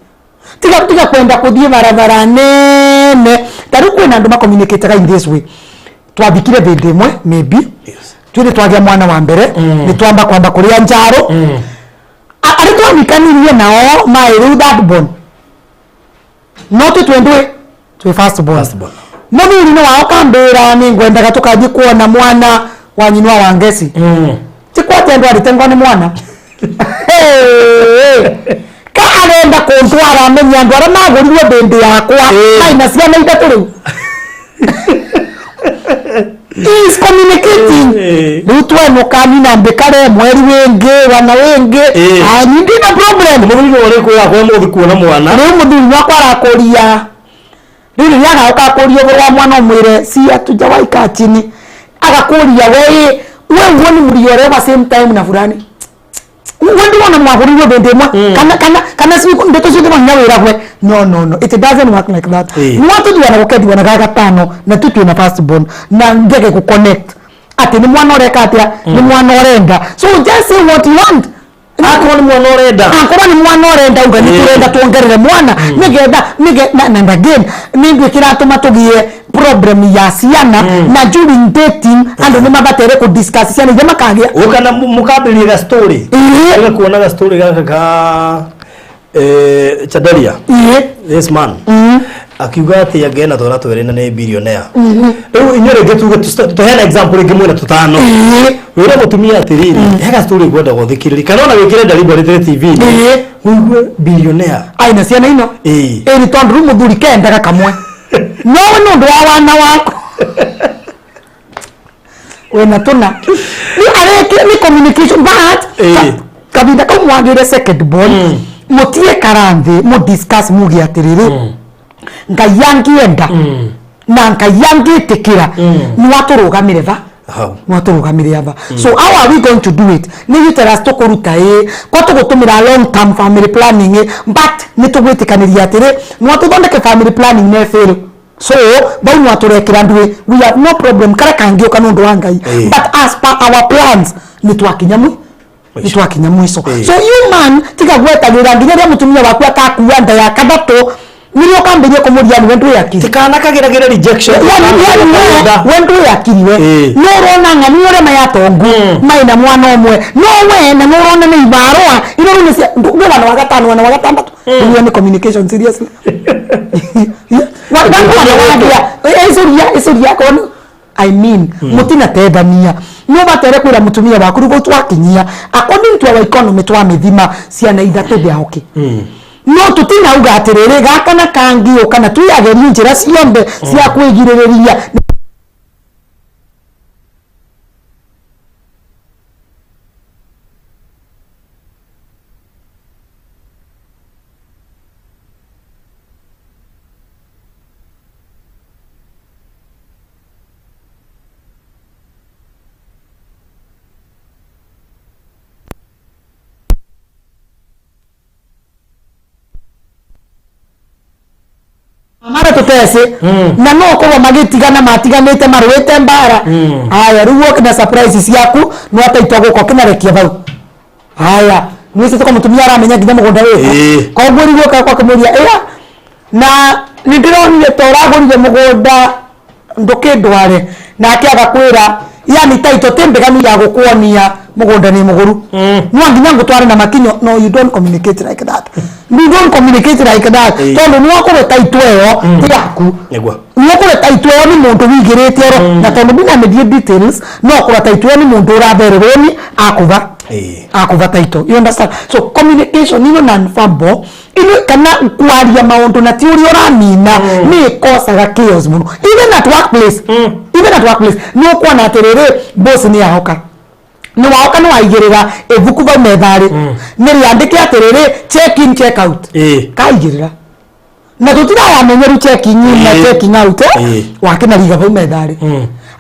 Tiga kwenda kũthiĩ barabara nene. Ta rĩu kwĩna andũ macommunicataga in this way: twathikire thĩndĩ ĩmwe, maybe twĩrĩ twagĩa mwana wa mbere, nĩ twamba kwamba kũrĩa njaro. Arĩ twamikanirie nao maĩ rĩu third born, no twĩ twendwe twĩ first born. First born. Mũthuri nĩ wao kambĩra nĩ ngwendaga tũkathiĩ kuona mwana wa nyina wa Ngeci. Ti kwate andũ arĩte ngo nĩ mwana. Hey, ka arenda kũntwara amenye andũ arĩa magũrirwo thĩndĩ yakwa maina ciana ithatũ. Rĩu he is communicating. Rĩu twenũka nina mbĩkare mweri wĩngĩ wana wĩngĩ. Anyi ndina problem. Mũthuri nĩ ũrĩ kwĩra kwa mũthi kuona mwana. Rĩu mũthuri wakwa arakũria rĩu rĩrĩa agoka akũria ũhoro wa mwana, ũmwĩre si hatujawahi kaa chini. Agakũria, we we uoni mliolewa same time na fulani? We ndiwona mwahũrirwo thĩndĩ ĩmwe kana si ndeto ciothe no nginya wĩragwe? No, no, no, it doesn't work like that. No tũthiana gũkethiana ga gatano na tu twĩna first born na ngege gũ connect atĩ nĩ mwana ũreka atĩa, nĩ mwana ũrenda. So just say what you want. Akorwo nĩ mwana ũrenda. Akorwo nĩ mwana ũrenda, uga nĩ tũrenda tuongerere mwana nĩgetha na and again nĩ ndũ kĩratũma tũgĩe problem ya ciana na during dating andũ nĩ mabatere kũ discuss ciana iria makagĩa. Ũka na mũkambĩrĩria ga story. Ũga kuona ga story gaka ka Chandaria. This man akiuga atĩ angĩena twana twĩrĩ na nĩ billionaire. Rĩu inyuĩ rĩngĩ tuge tũheane example rĩngĩ mwĩna tũtano. Wĩre mũtumia atĩrĩrĩ, he ga story ngwenda gũthikĩrĩria kana ona wĩkĩre deliberately TV ũigue billionaire. Aina ciana ino. Ĩni tondũ rĩu mũthuri kendaga kamwe, no nĩ ũndũ wa wana waku wĩna tũna nĩ areke nĩ communication, but kahinda kau mwagĩre second born, mũtiĩkara thĩ mũ discuss muge atĩrĩrĩ, Ngai angĩenda na Ngai angĩtĩkĩra nĩ watũrũgamĩre va Hau. Mwatũrũgamĩre ava. So how are we going to do it? Nĩ uterus tũkũruta ĩ kwa tũgũtũmĩra long term family planning ĩ, but nĩ tũgwĩtĩkanĩria atĩrĩ mwatũthondeke family planning nĩ fail, so bau mwatũrekera nduĩ, we have no problem, karĩa kangĩũka nĩ ũndũ wa Ngai. But as per our plans nĩ twakinya mwi Nĩ twakinya mwico. Ĩĩ. So you man, tiga gwetagĩra nginya rĩrĩa mũtumia waku akakua nda ya kathatũ, nĩrĩo ũkambĩrĩria kũmũria nĩ we ndwĩ akiri. Tikanakagĩragĩra rejection. Yani we ndwĩ akiri we. Ĩĩ. No ũrona ng'ani ũrĩa mayatongu maina mwana ũmwe, no we na no ũrona nĩ ibarũa irĩa rĩu nĩ cia nĩ wana wa gatano, wana wa gatandatũ. Rĩu nĩ communication, seriously. Wana ĩcuria kon, I mean, mutinatethania no batere kwira mutumia waku riu twakinyia according to our economy twamithima ciana ithatũ, they are okay, no tutinauga atiriri gaka na kangiũka na twiagerie njĩra ciothe cia kwĩgirĩrĩria. Mara tuteci na no korwo magitigana matiganite maruite mbara. Aya, riu woke na surprise ciaku no ataitwa guka ukinarekia bau. Aya, nwicite kwa mutumia aramenya nginya mugunda wiku, koguo riu woka kwa kumuria ira na nindironire ta uragurire mugunda ndukindware, nake agakwira yani taito ti mbeganu ya gukuonia mugunda ni muguru, no nginya ngutware na makinyo. No, you don't communicate like that. You don't communicate like that, tondu ni wakorwo taito ĩyo ti yaku. Nĩguo. Nĩũkũrwo taito ĩyo nĩ mũndũ wĩigĩrĩte oro na tondu ndinamĩthiĩ details, no kũrwo taito ĩyo nĩ mũndũ ũrathererwo ni akuva akuva taito, you understand? So communication ino non-verbal ino kana kwaria maundu na ti uria uramina ni ikosaga chaos muno, even at workplace. Even at workplace ni ukuona atiriri, boss ni ahoka ni waoka ni waigirira ibuku vau methari ni riandike atiriri, check in, check out. Kaigirira na tutirayamenyeru checking in na checking out, wakinariga vau methari,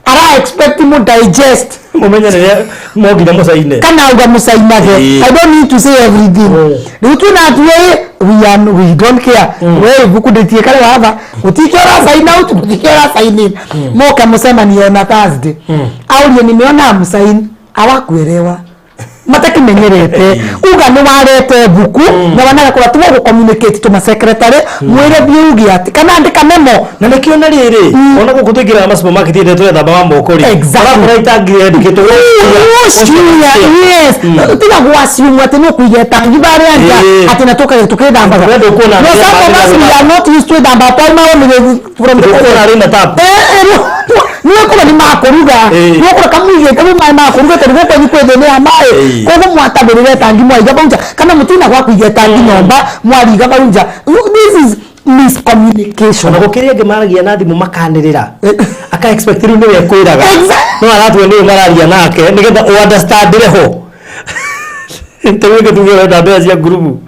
ara expect mu digest. Mumenye rĩrĩa monginya mũcaine. Kana uga mucainage. I don't need to say everything. Riu twina atuĩ we are, we don't care. We ibuku nditie kare watha gutike ora sign out, gutike ora sign in. Moka mucemanio na Thursday, aurie nimeona musain awakuelewa matakimenyerete uga ni warete buku na wanagakora tuwe gu communicate to ma secretary, mwire thiĩ uge ati kana andika memo. Na nĩkĩo na rĩrĩ ona gũkũ tũingĩraga ma supermarket ĩrĩa tũrethambaga moko rĩ, Exactly. ũrakora itangi rĩandĩkĩtwo. Yes, tiga gwassume atĩ nĩ ũkũiga tangi barĩa nja atĩ na tũkaga tũkĩthambaga. Wendo ũkuona No, rĩrĩa some of maĩ us, we are not used to ithamba twaima from the Ndũkuona rĩ na tap. Nĩũkũra nĩ makũruga, nĩũkũra kamũigĩte mu maĩ makũruga tondũ gũkũ kwanyu kwĩ thĩna ya maĩ, koguo mwatambĩrĩre tangi mwaiga bau nja kana mũtina gwa kũiga tangi nyũmba mwariga bau nja. This is miscommunication. Ona gũkĩrĩ angĩ maragia na thimũ makanĩrĩra, aka expect rĩu nĩwe kwĩraga, no aratua nĩwe mararia nake nĩgetha ũ understand ho. Tarĩu ĩngĩ tuge ũrenda mbeca cia ngurubu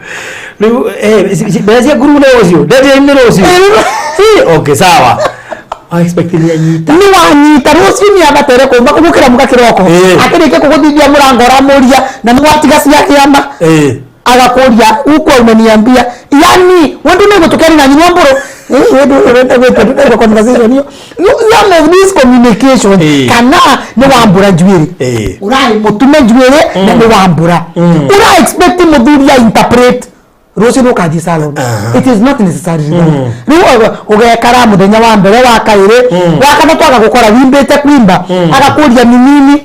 rĩu, mbeca cia ngurubu nĩ rũciũ, deadline nĩ rũciũ. Okay, sawa, I expect nĩ anyita. Nĩ wanyita rũciũ nĩ abatere kuma gũkĩra mũka kĩroko, akĩrĩkia kũgũthithia mũrango ũramũria na nĩ watiga cia kĩama, agakuria huko umeniambia yani wendu nĩ gũtũkeri na nyina mbũrũ wendu ũrenda gwĩka ndũnaigua conversation hiyo. Some of this communication kana nĩ wambũra njuĩrĩ, ũraĩ mũtume njuĩrĩ na nĩ wambũra, ũra expect mũthuri a interpret rũciũ nĩ ũkathiĩ salon. It is not necessary. Rĩu ũgekara mũthenya wa mbere, wa kaĩrĩ, wa gatatũ, agagũkora wimbĩte kwimba, agakũria ni nini.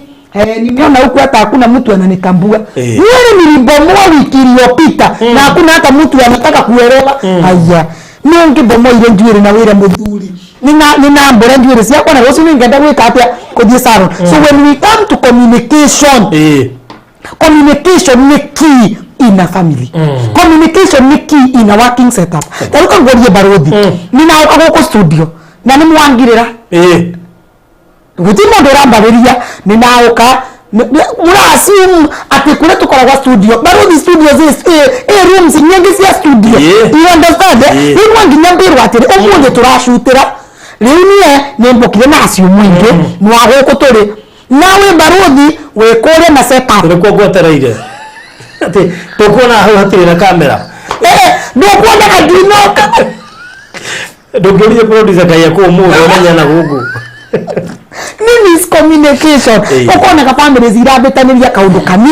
Nimeona huku hata hakuna mtu ananitambua. Wewe nilibomoa wiki iliyopita na hakuna hata mtu anataka kuelewa. Haya, nĩũngĩbomoire njuĩrĩ na wĩre mũthuri nina mbũra njuĩrĩ ciakwa na rũciũ nĩngenda gwĩka atĩa, kũthiĩ salon. So when we come to communication, communication nĩ key in a family. Communication nĩ key in a working setup. Ta rĩu kangũrie barũthi, nĩnaũka gũkũ studio na nĩ mwangirĩra, guti mundu urambarĩria nĩnaũka mũraassume atĩ kũrĩa tũkoragwo studio, baruthi studios is rooms nyingĩ cia studio. You understand, eh? Rĩu no nginya mbĩrwo atĩrĩ ũmũthĩ tũracutĩra rĩu niĩ nĩ mbũkire na acio mũingĩ nwa gũkũ tũrĩ nawe baruthi wĩ kũrĩa na setup. Nĩkuo ngwetereire atĩ tũkuona hau hatirĩ na kamera. Ndũkuonaga ndinoka. Ndũngĩũria producer kaĩ ekũ ũmũthĩ ũmenya na gũkũ. Ni miscommunication. Communication. Ukonaga families irabĩtanĩria kaũndũ kani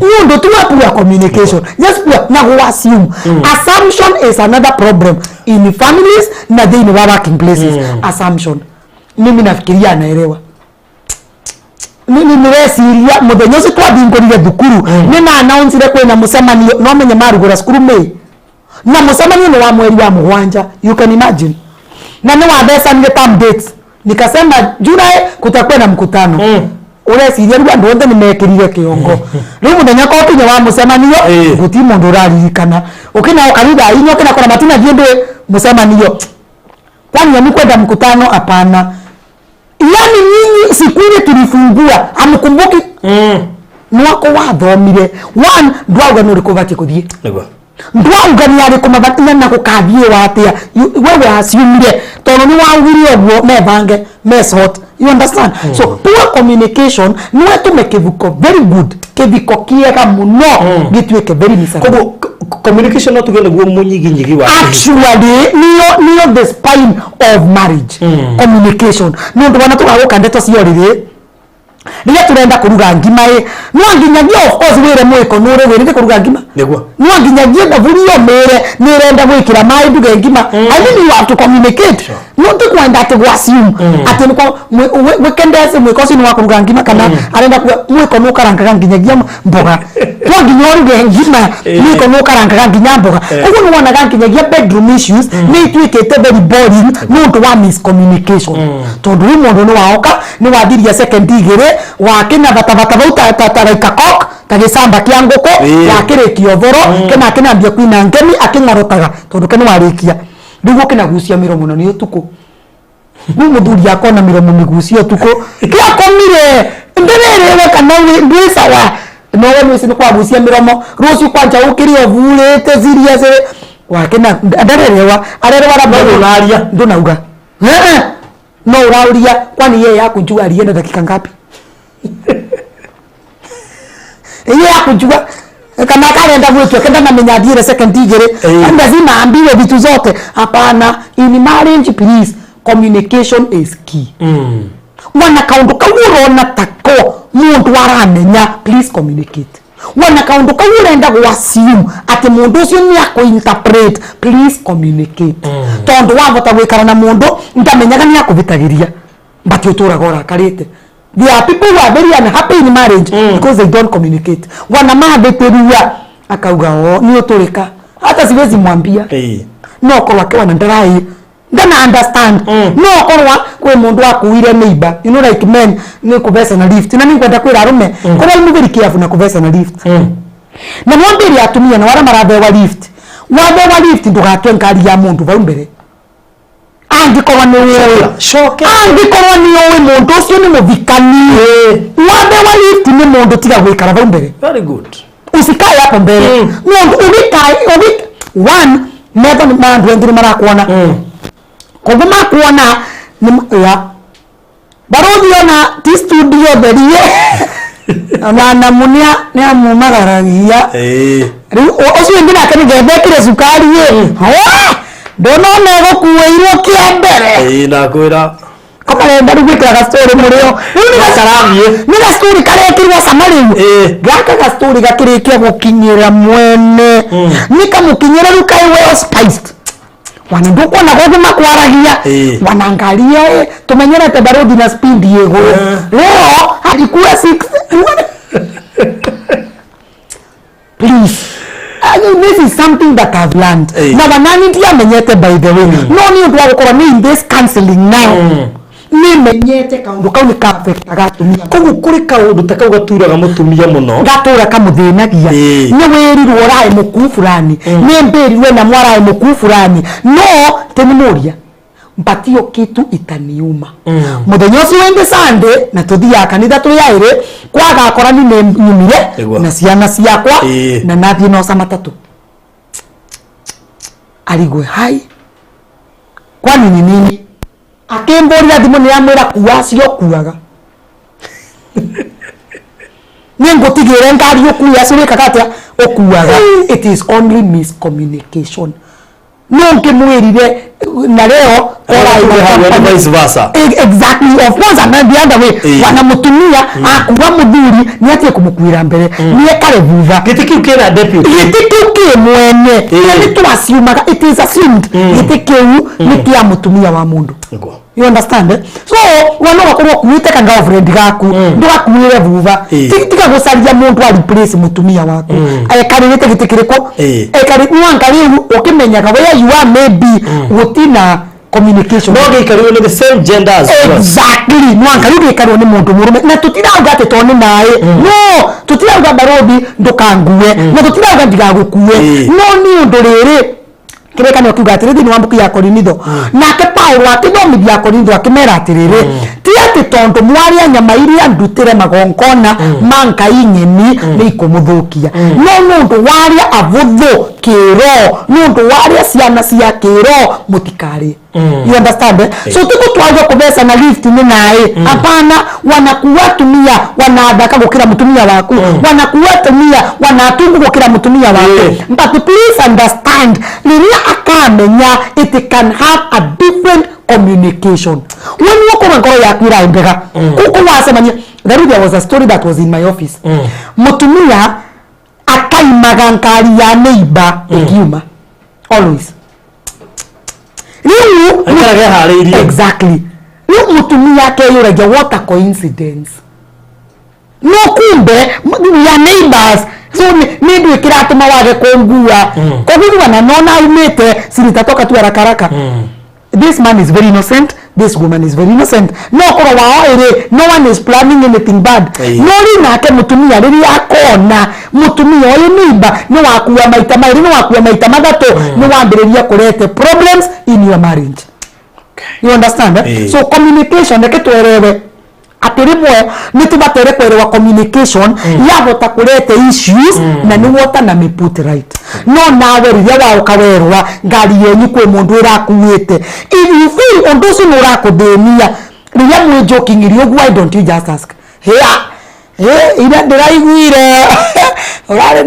nĩ ũndũ tu wa poor communication, just poor na gũ assume. Assumption is another problem in families na thĩinĩ wa working places. Assumption, mimi nafikiria anaelewa, mimi nĩreciria mũthenya ũcio twathingũrire thukuru nĩ na announcire kwĩna mũcemanio, no menye marugũra cukuru May na mũcemanio nĩ wa mweri wa mũgwanja. You can imagine, na nĩ wathecanire term dates, nikasema July kutakuwa na mkutano. Ũreciria rĩu andũ othe nĩ mekĩrire kĩongo, rĩu mũthenya kokinya wa mũcemanio, gũti mũndũ ũraririkana, ũkĩna kanitha inya ũkĩna kora matinathiĩ ndĩ mũcemanio, kwani hamkwenda mkutano? Hapana, yani nyinyi siku ile tulifungua hamkumbuki? Mwako wathomire one, ndwauga nĩ ũrĩkũ ũbatiĩ kũthiĩ. Ndwauga nĩ arĩkũ mabatiĩ na gũkathiĩ watia, wewe assume tondũ nĩ waugire ũguo mebange me sort. You understand? So poor communication no ĩtũme kĩvuko very good, kĩviko kĩega mũno, gĩtuĩke very miserable. Koguo communication no tuge nĩguo mũnyiginyigi wa kĩhiko. Actually, niyo the spine of marriage, communication, nĩ ũndũ wana tũgagũka ndeto cia ũrĩrĩ rĩrĩa tũrenda kũruga ngima ĩ, no nginyagia of course wĩre mwĩko nũrĩ wĩrĩte kũruga ngima. No nginyagia thaburia ũmĩre nĩ ĩrenda gwĩkĩra maĩ nduge ngima. I mean, you have to communicate. No ti kwenda atĩ gũ assume atĩ nĩko wĩkendece mwĩko ũcio nĩ wa kũruga ngima kana arenda kuga mwĩko nĩ ũkarangaga nginyagia mboga, no nginya ũruge ngima, mwĩko nĩ ũkarangaga nginya mboga. Ũguo nĩ wonaga nginyagia bedroom issues nĩ ituĩkĩte very boring nĩ ũndũ wa miscommunication, tondũ rĩu mũndũ nĩ waoka nĩ wathiria second igĩrĩ wakĩna batabata vau ta like a cock, ta gĩcamba kĩa ngũkũ. Wakĩrĩkia ũboro kena akĩnambia kwina ngemi akĩng'orotaga tondũ ke nĩ warĩkia, rĩu ũkĩnagucia mĩromo na nĩ ũtukũ, rĩu mũthuri akona mĩromo mĩgucie ũtukũ kĩakomire ndĩrĩrĩwe kana ndwĩ sawa, nowe nĩ nĩ kwagucia mĩromo rũciũ kwanja ũkĩrĩ ũvurĩte serious wakĩna ndarerewa arerewa labda. No ndũnaria. Ndũnauga. Eh, no ũrauria kwani yeye hakujua alienda dakika ngapi, yeye hakujua kama akarenda gwĩtua kenda namenya athiĩre second igĩrĩ. Lazima ambiwe vitu zote? Hapana. In marriage, please, communication is key. Wana kaundu kau urona tako mundu aramenya, please communicate. Wana kaundu kau urenda gũ assume ati mundu ucio ni akũ interpret, please communicate, tondu wavota gwikara na mundu ndamenyaga ni akuvitagiria, but uturaga urakarite. There are people who are very unhappy in marriage because they don't communicate. Wana mabĩtĩria akauga o ni uturika, hata siwezi mwambia. No korwo akiwana ndarai ndana understand. No korwa kwi mundu akuire neighbor, you know, like men ni kubeca na lift, na ningwenda kwira arume korwa ni very careful na kubeca na lift, na mwambire atumia na wara marathewa lift, wathewa lift ndugatwe ngari ya mundu vau mbere angikorwo ni ũĩ. Coke. Angikorwo ni ũĩ mundu ũcio nĩ mũthikani, wathewa lift nĩ mundu, tiga gwikara vau mbere. Very good. Usikae hapo mbere. Mundu ubikae ubi one metho nĩ ma andũ aingĩ nĩ marakuona, koguo makuona nĩ ya barothi ona ti studio therie ona namu nĩ amumagaragia. Rĩu ũcio ũngĩ nake nĩgetha ekĩre cukari ĩ ndonona ĩgũkuĩirwo kĩa mbere. Nakwĩra. Kokarenda rĩu gwĩkĩra gastori mũrĩo rĩu nĩ Karathiĩ. Nĩ gastori karekĩrwo cama rĩu. Gaka gastori gakĩrĩkia gũkinyĩra mwene, nĩ kamũkinyĩra rĩu kaĩ well spiced, wana ndukuona gogu makwaragia. Wanaangalia, tumenyerete barothi na speed igũrũ. Leo alikuwa 6. Please. I mean, this is something that I've learned. Na wanani ndiamenyete, by the way. No nĩ ũndũ wa gũkorwo nĩ in this counseling now. Nĩ menyete kaũndũ kau nĩ ka-affectaga atumia. Koguo kũrĩ kaũndũ ta kau gaturaga mũtumia mũno. Gatũra kamũthĩnagia. Nĩ wĩrirwo ũraĩ mũkuu fulani, nĩ mbĩrirwe na mwaraĩ mũkuu fulani, no tĩnĩmũria mpatio kitu itaniuma. Mũthenya ũcio wĩngĩ Sunday na tũthiaga kanitha twĩ aĩrĩ kwagakora ni nĩ nyumire na ciana ciakwa na nathiĩ noca matatũ arigwe hai kwani ni nini akĩmbũrira thimũ nĩ amwĩra kua acio kuaga nĩ ngũtigĩre ngari ũkue acio wĩkaga atĩa ũkuaga. It is only miscommunication. No ngĩmwĩrire na leo Ora kora vice versa. Exactly, of course, and then the other way. Wana mutumia akuwa muthuri ni atie kumukuira mbere, ni ekare thutha. Gĩtĩ kĩu kĩna deputy. Gĩtĩ kĩu kĩ mwene. Na nĩ twasiumaga, it is assumed gĩtĩ kĩu nĩ kĩa mũtumia wa mũndũ. Nĩguo. You understand, eh? So wana ũgakorwo ũkuĩte ka girlfriend gaku, ndũgakuĩre vuva. Tiga gũcaria mũndũ a replace mũtumia waku ekarĩrĩte gĩtĩ kĩrĩkũ. Ekari mwanka rĩu ũkĩmenyaga where you are, maybe gũtina communication. No gĩikarirwo nĩ the same gender as yours. Exactly, mwanka rĩu gĩikarwo nĩ mũndũ mũrũme, na tũtirauga atĩ to nĩ naĩ, no tũtirauga barothi ndũkangue, na tũtirauga ndigagũkue. No nĩ ũndũ rĩrĩ kĩrĩkanĩro kiuga atĩrĩ thĩinĩ wa mbuku ya Korinitho, nake Paulo akĩthomithia Korinitho akĩmera atĩrĩrĩ, ti atĩ tondũ mwarĩa nyama iria ndutĩre magongona ma ngai ng'eni nĩ ikũmũthũkia, no nĩ ũndũ warĩa abũthũ kĩro, nĩ ũndũ warĩa ciana cia kĩro, mũtikarĩe. You understand, eh? So tikutwagwa kubeca na lift nĩ naĩ, hapana. Wanakuwa atumia wanathaka gũkĩra mũtumia waku, wanakuwa atumia wanatungu gũkĩra mũtumia waku. But please understand, rĩrĩa akamenya, it can have a different communication when ũkorwo ngoro yaku ĩraĩ mbega kũkũ wacemania. There was a story that was in my office. Mũtumia akaimaga ngari ya neighbor ĩkiuma always rĩu. Aikaraga eharĩirie. Exactly. Rĩu mũtumia akeyũragia, what a coincidence. No kumbe we are neighbors, so nĩ ndũ ĩkĩratũma wage kũngua koguo na nona aumĩte ciritatoka tu haraka haraka. This man is very innocent, this woman is very innocent. No korwo wao ĩrĩ, no one is planning anything bad. No rĩu nake mũtumia rĩrĩa akona mũtumia ũyũ neighbor nĩ wakua maita merĩ, nĩ wakua maita mathatũ, nĩ wambĩrĩria kũrete problems in your marriage. You understand, eh? So communication, reke twerewe atĩ rĩmwe nĩ tũbatere kwerewa communication yahota kũrete issues, na nĩ wota na mĩ put right. No nawe rĩrĩa waũka werwa ngari yenyu kwĩ mũndũ ĩrakuĩte, if you feel ũndũ ũcio nĩ ũrakũthĩnia rĩrĩa mwĩ joking irio ũguo, why don't you just ask, "Hĩa, ira ndĩraiguire ũrarĩ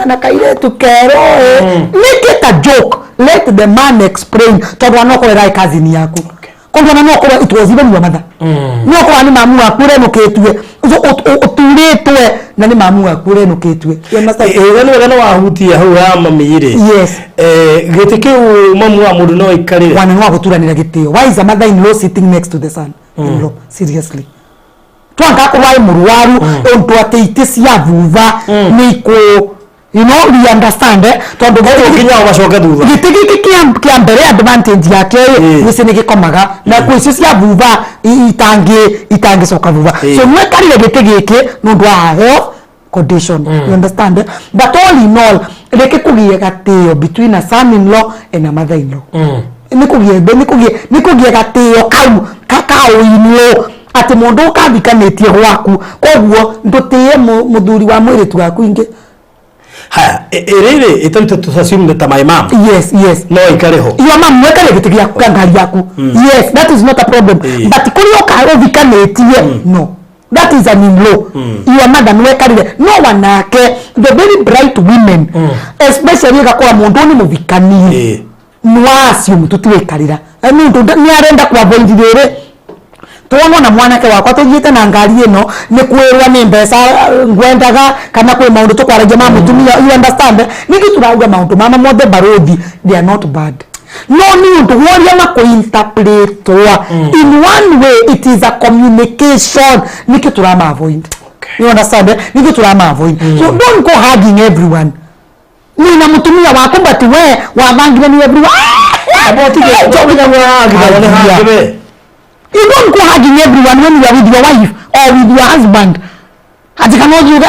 na kairĩtu kerũ ĩ?" Make it a joke, let the man explain, tondũ anokorwo ĩrarĩ cousin yaku, koguo ona no korwo it was even your mother, no korwo nĩ mamu waku ũrenũkĩtue, ũturĩtwe na nĩ mamu waku ũrenũkĩtue. You understand? Ĩĩ, nĩ wega nĩ wahutia hau ha mami rĩ. Yes. Gĩtĩ kĩu mamu wa mũndũ no aikarĩre? Wana nĩ wagũturanĩra gĩtĩo. Why is a mother in law sitting next to the son in law? Seriously, twangakorwo arĩ mũrwaru ũndũ atĩ itĩ cia thutha nĩ ikũ, you understand, eh? Tondũ Koguo nginya o macoke thutha. Gĩtĩ gĩkĩ kĩa mbere, advantage yake ĩ gĩcĩ nĩ gĩkomaga na kwĩ icio cia thutha itangĩcoka thutha. So nĩwekarire gĩtĩ gĩkĩ nĩ ũndũ wa health condition. You understand, eh? But all in all, reke kũgĩe gatĩo between a son in law and a mother in law. Nĩ kũgĩe gatĩo kau ka in law, atĩ mũndũ ũkathikanĩtie gwaku, koguo ndũtĩe mũthuri wa mwĩrĩtu waku ingĩ. Haya, ĩrĩrĩ ĩtarĩte tũ assume ta my mom no aikare ho? Your mom mwekare gĩtĩ gĩaku ka ngari yaku, yes, that is not a problem. But kũrĩa ũka ũthikanĩtie, no, that is an in-law. Your mother nĩwekarire no wanake, the very bright women especially, ĩgakora mũndũ nĩ mũthikanie, nĩwaassume tũtiwĩkarĩra nĩ ũndũ nĩ arenda ku avoid rĩrĩ tuonwo na mwanake wakwa tũthiĩte na ngari ĩno, nĩ kwĩrwo nĩ mbeca ngwendaga kana kwĩ maũndũ tũkwaragia ma mũtumia. You understand? Ningĩ turauga maũndũ mama mothe, barũthi, they are not bad, no nĩ ũndũ woria makũinterpretwo in one way. It is a communication, nĩkĩ tũrama avoid. You understand, eh? Nĩkĩ tũrama avoid. So don't go hugging everyone nina mũtumia waku, but we wabangire ni everyone. Amba tige nĩ hangĩ. You don't go hugging everyone when you are with your wife or with your husband. Ati kana ujuga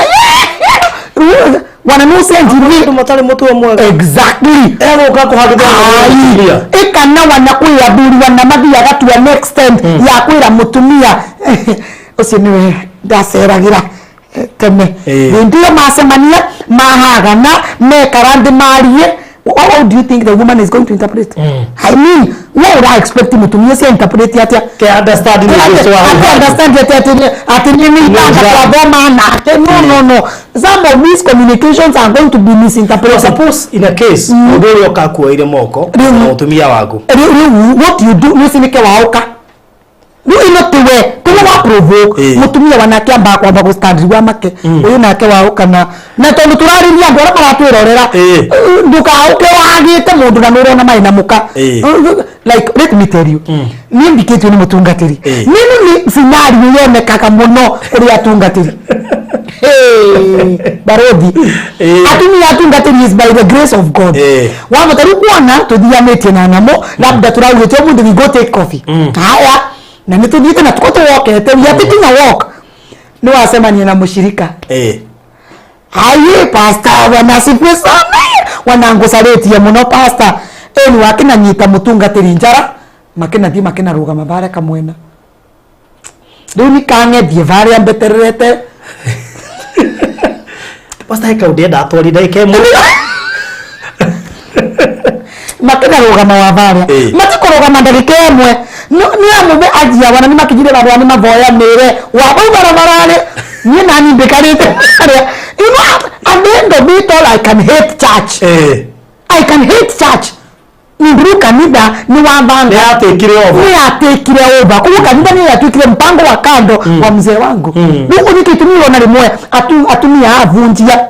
wana no sense. Andũ matarĩ mũtugo mwega. Exactly. Egũka kũhagithia mũtumia. Ikana wana kwĩ athuri wana mathiaga to an extent ya kwĩra mũtumia ũcio nĩwe ndaceragĩra tene. Hĩndĩ ĩyo macemania mahagana mekara thĩ marie. How do you think the woman is going to interpret? I mean, what would I expect mutumia cia interpret atia? Ke understand nĩ Jesu wa hau. Understand ati ati nini itanga twathoma nake. No, no, no, some of these communications are going to be misinterpreted. Suppose in a case mũndũ ũrĩa ũka akuoire moko Rĩu- na mũtumia waku. Rĩu what you do nĩ nĩke waũka rĩu ino tiwe tiwe wa provoke. Mũtumia wanake ambaga kwamba gũ stand rĩu amake ũyũ nake waũka na tondũ tũrarĩria andũ arĩa maratwĩrorera. Ndũkaũke wagĩte mũndũ na nĩũrona marĩ na mũka. Like, let me tell you, niĩ mbikĩtio nĩ mũtungatĩri. Nĩno nĩ scenario yonekaga mũno kũrĩ atungatĩri. Hey, barothi. Atumia atungatĩri is by the grace of God. Wamata rĩu kuona tũthianĩtie na namo labda tũraugĩte ũmũthĩ we go take coffee. Haya, na nĩ tũthiĩte na tuko tũwokete, we are taking a walk, nĩ wacemania na mũshirika. Aye, pastor, wanasifiwe sana, wanangucarĩtie mũno pastor. Ĩni wakinanyita mũtungatĩri njara, makinathiĩ makinarũgama barĩa kamwena. Rĩu nikang'ethie barĩa mbetererete. Pastor, he kaũndũ enda atwari ndagĩka ĩmwe. Makinarũgama wa barĩa. Matikũrũgama ndagĩka ĩmwe. Nĩ amũme anjia wana nĩ makinyire barĩa nĩ mavoyanĩre wa bau barabararĩ niĩ nani mbĩkarĩte harĩa. You know, at the end of it all, I can hate church. I can hate church ninduru kanitha ni wathanga. Nĩ yatekire over. Nĩ yatekire over, koguo kanitha nĩ yatuĩkire mpango wa kando wa mzee wangu. Rĩu nĩkĩo gĩtũmi ũrona rĩmwe atumia avunjia,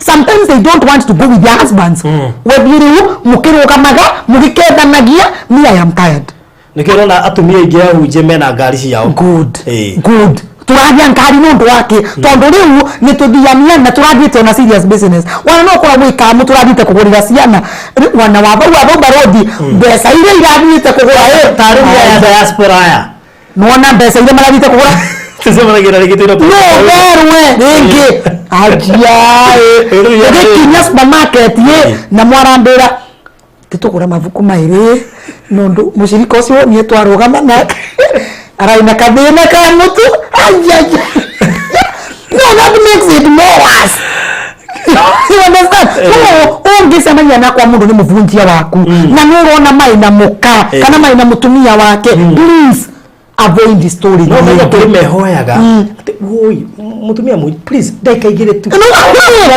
sometimes they don't want to go with their husbands. Wethiĩ rĩu mũkĩrũgamaga mũgĩkethanagia, me, I am tired. Nĩkĩo ũrona atumia aingĩ ahunjia mena ngari ciao. Good. Good, tũrathiĩ ngari nĩ ũndũ wake tondũ rĩu nĩ tũthiania na tũrathiĩte ona serious business wana no korwo gwĩkamu tũrathiĩte kũgũrĩra ciana. Rĩu wana wa bau wa bau barothi mbeca iria irathiĩte kũgũra ĩ Tarĩu aya diaspora aya nĩwona mbeca iria marathiĩte kũgũra. Tũcemanagia na rĩngĩ twĩna no berwe rĩngĩ ajiaĩ gĩkinya supermarket ĩ na mwarambĩra titũgũra mabuku maĩrĩ nondu mũcirika ũcio niĩ twarũgama nake ararĩ na kathĩna ka mũtu. Ajaja, no, that makes it more worse, you understand? So ũngĩcemania na kwa mũndũ nĩ mũbunjia waku na nĩ ũrona marĩ na mũka kana marĩ na mũtumia wake, please avoid the story. No menya kũrĩ mehoyaga atĩ woi mũtumia please ndagĩka 2 tu. No,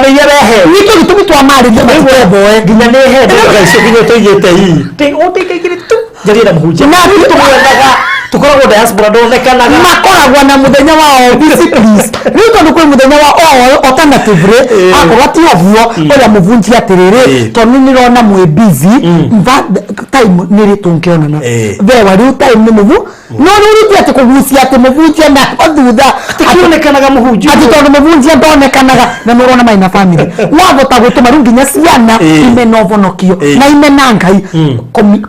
iria rehe. Nĩkĩo gĩtũmi twamarĩria matikethoe. Nginya nĩ he ndagĩka icio nginya tũigĩte ii o ndagĩka 2 tu njarie na mũhunjia. Tũmwethaga, tũkoragwo diaspora, ndonekanaga. Makoragwo na muthenya wa office, please. Rĩu tondũ kwĩ mũthenya wa o alternative rĩ, akorwo ti ũguo ũrĩa mũbunjia atĩrĩrĩ, tondũ nĩrona mwĩ busy time nĩrĩ tũngĩonana thewa rĩu time nĩ mũbu no rĩu rĩngĩ atĩ kũgucia atĩ mũbunjia na thutha. Atikionekanaga mũhunjia. Atĩ tondũ mũbunjia ndonekanaga na nĩũrona marĩ na family wavota gũtũma rĩu nginya ciana ime na ũhonokio na ime na Ngai.